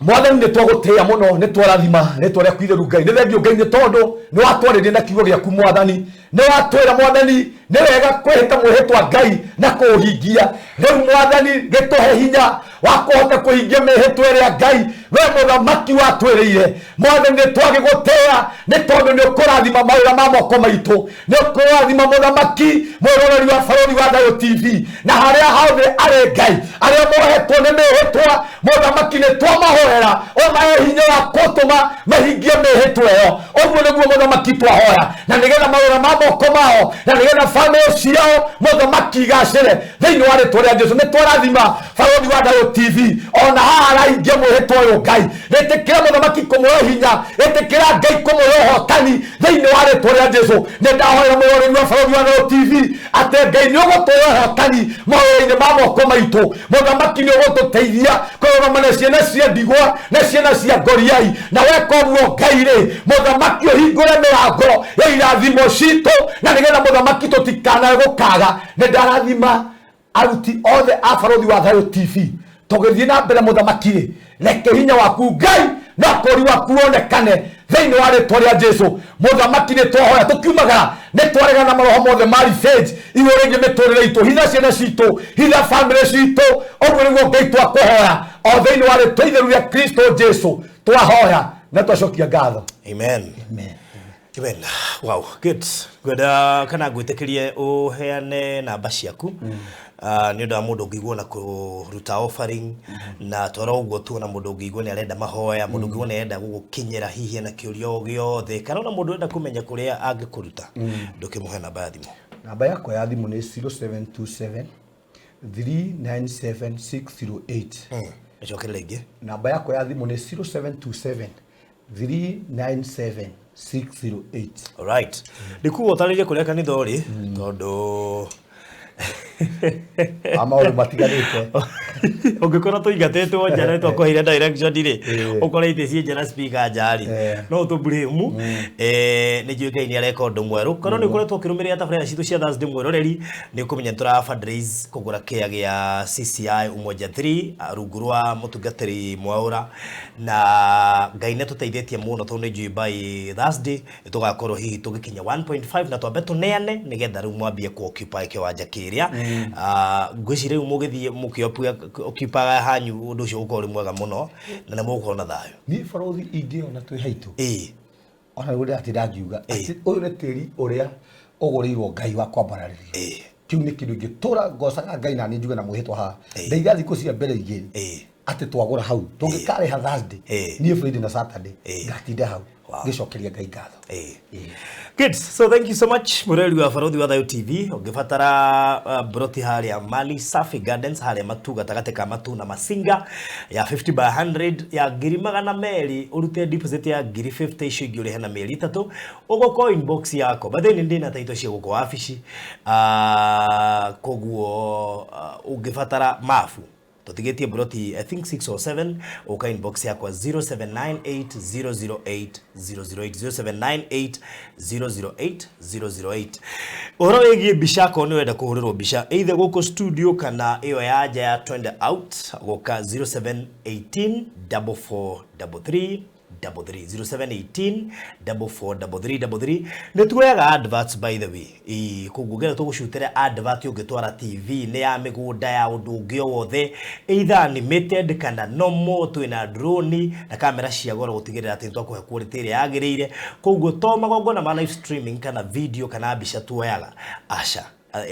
Mwathani, nĩ twagũtĩĩa mũno, nĩ twarathima rĩtwa rĩaku itheru. Ngai, nĩ thengio Ngai, nĩ tondũ nĩ watwarĩria na kiugo gĩaku. Mwathani, nĩ watwĩra, Mwathani, nĩ wega kwĩhĩta mwĩhĩtwa Ngai na kũũhingia. Rĩu Mwathani, gĩtũhe hinya wa kũhota kũhingia mĩhĩtwa ĩrĩa Ngai we mũthamaki watwĩrĩire. Mwathani, nĩ twagĩgũtĩĩa nĩ tondũ nĩ ũkũrathima mawĩra ma moko maitũ, nĩ ũkũrathima mũthamaki mwĩroreri wa Barũthi wa Thayũ TV na harĩa hothe arĩ. Ngai, arĩa mohetwo nĩ mĩhĩtwa, mũthamaki, nĩ twamahoera ũmahe hinya wa kũtũma mahingie mĩhĩtwa ĩyo. Ũguo nĩguo, mũthamaki, twahoya, na nĩgetha mawĩra ma moko mao na nĩgetha bamĩrĩ ciao, mũthamaki, igacĩre thĩinĩ wa rĩtwa rĩa Jesu. Nĩ twarathima Barũthi wa Thayũ TV ona haha arahingia mwĩhĩtwa ũyũ. Ngai, ĩtĩkĩra mũthamaki kũmũhe hinya, ĩtĩkĩra Ngai kũmũhe ũhotani thĩinĩ wa rĩtwa rĩa Jesu. Nĩ ndahoera mwĩroreri wa Barũthi wa Thayũ TV atĩ Ngai nĩ ũgũtũhe ũhotani mawĩra-inĩ ma moko maitũ. Mũthamaki, nĩ ũgũtũteithia kũrũgama na ciana cia ndigwa na ciana cia ngoriai, na weka ũguo Ngai rĩ, mũthamaki, ũhingũre mĩrango ya irathimo citũ, na nĩgetha, mũthamaki, tũtikanae gũkaga. Nĩ ndarathima aruti othe a Barũthi wa Thayũ TV. Tũgĩthiĩ na mbere, mũthamaki rĩ, reke hinya waku Ngai na ũkũũri waku wonekane thĩinĩ wa rĩtwa rĩa Jesu. Mũthamaki, nĩ twahoya tũkiumagara, nĩ twaregana na maroho mothe ma revenge igũrũ rĩgiĩ mĩtũrĩre itũ. Hitha ciana citũ, hitha bamĩrĩ citũ. Ũguo nĩguo Ngai twakũhoya, o thĩinĩ wa rĩtwa itheru rĩa Kristo Jesu twahoya na twacokia ngatho. Amen. Amen. Amen. Wow, good. Ngwenda kana ngwĩtĩkĩrie ũheane namba ciaku nĩ ũndũ wa mũndũ ũngĩigua na kũruta offering, na twara ũguo tu, ona mũndũ ũngĩigua nĩ arenda mahoya, mũndũ ũngĩigua nĩ arenda gũgũkinyĩra hihi ena kĩũria o gĩothe, kana ona mũndũ ũrenda kũmenya kũrĩa angĩkũruta, ndũkĩmũhe namba ya thimũ. Namba yakwa ya thimũ nĩ 0727 397 608. Ĩcokere rĩngĩ. Namba yakwa ya thimũ nĩ 0727 397 608. Alright. Ndikuga ũtarĩrie kũrĩa kanitha ũrĩ, tondũ A maũndũ matiganĩte. Ũngĩkorwo tũingatĩtwo nja na twakũheire direction rĩ, Ĩĩ. ũkore itĩ ciĩ nja na speaker nja rĩ, no ũtũ blame. Nĩ njũĩ Ngai nĩ areka ũndũ mwerũ. Korwo nĩ ũkoretwo ũkĩrũmĩrĩra tabarĩra citũ cia Thursday, mwĩroreri, nĩ ũkũmenya nĩ tũra fundraise kũgũra kĩea gĩa CCI Umoja 3 rungu rwa mũtungatĩri Mwaũra, na Ngai nĩ atũteithĩtie mũno, tondũ nĩ njũĩ by Thursday nĩ tũgakorwo hihi tũgĩkinya 1.5, na twambe tũneane nĩgetha rĩu mwambie ku occupy kĩwanja kĩrĩa. Ngwĩciria rĩu mũgĩthiĩ mũkĩ occupy hanyu, ũndũ ũcio ũgũkorwo ũrĩ mwega mũno na nĩ mũgũkorwo na thayũ. Niĩ barũthi ingĩona twĩ haitũ, Ĩĩ. Ona rĩu ndĩratinda ngiuga Ĩĩ. atĩ ũyũ nĩ tĩri ũrĩa ũgũrĩirwo Ngai wa kwambararĩrio. Ĩĩ. Kĩu nĩ kĩndũ ingĩtũra ngocaga Ngai na niĩ njuge na mwĩhĩtwa haha. Ĩĩ. Ndaiga thikũ cia mbere 2 Ĩĩ. atĩ twagũra hau tũngĩkarĩha Thursday, Ĩĩ. niĩ Friday na Saturday Ĩĩ. ngatinda hau Wow. ngĩcokeria Ngai ngatho. Ĩĩ. Good. So thank you so much, mũreri wa Barũthi wa Thayũ TV. Ũngĩbatara broti harĩa Mali Safi Gardens, harĩa Matu, gatagatĩ ka Matu na Masinga, ya 50 by 100 ya 200,000, ũrute deposit ya 50,000, icio ingĩ ũrĩhe na mĩeri 3, ũgũka inbox yakwa. By the way, nĩ ndĩna taito cia gũkũ wabici, koguo ũngĩbatara mabu. Tũtigĩtie mburoti I think 6 or 7. Ũka inbox yakwa 0798 008 008, 0798 008 008. Ũhoro wĩgiĩ mbica, akorwo nĩ ũrenda kũhũrĩrwo mbica either gũkũ studio kana ĩyo ya nja ya Twende Out, gũka 0718 44 33 33, 0718 44 33 33. Nĩ tuoyaga adverts, by the way. Ĩĩ, koguo ngĩenda tũgũcutĩre advert ũngĩtwara TV nĩ ya mĩgũnda, ya ũndũ ũngĩ o wothe, either animated kana normal, twĩna drone na kamera cia goro gũtigĩrĩra atĩ nĩtwakũhe quality ĩrĩa yagĩrĩire. Koguo to magongona ma live streaming kana video kana mbica tuoyaga, aca,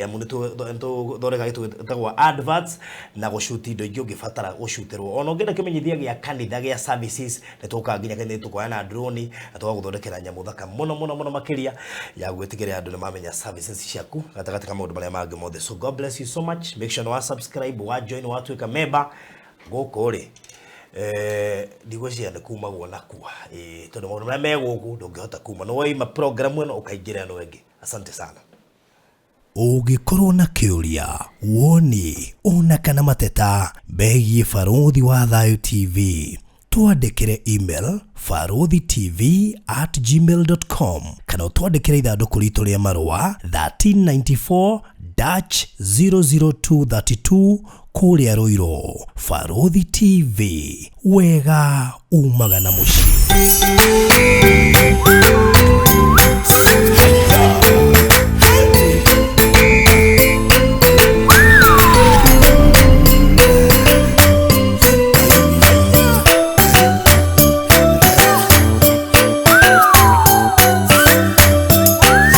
amu nĩ tũthondekaga gĩtũ gĩtagwo adverts na gũcuti indo ingĩ ũngĩbatara gũcutĩrwo. Ona ũngĩenda kĩmenyithia gĩa kanitha gĩa services, nĩ tũkaga nginya kanitha, tũkoya na drone na tũgagũthondekera nyamũ thaka mũno mũno mũno makĩria ya gwĩtigĩrĩra andũ nĩ mamenya services ciaku gatagatĩ ka maũndũ marĩa mangĩ mothe. So God bless you so much. Make sure nĩ wa subscribe, wa join, watuĩka member gũkũ rĩ. Ndigwĩciria nĩ kumagwo nakua, tondũ maũndũ marĩa me gũkũ ndũngĩhota kuma, nĩ waima program ĩno ũkaingĩra ĩno ĩngĩ. Asante sana. Ũngĩkorwo na kĩũria, woni ona kana mateta megiĩ Barũthi wa Thayũ TV, twandĩkĩre email baruthitv@gmail.com kana ũtwandĩkĩre ithandũkũ ritũ rĩa marũa 1394 00232 kũrĩa Rũirũ. Barũthi TV, wega umaga na mũciĩ.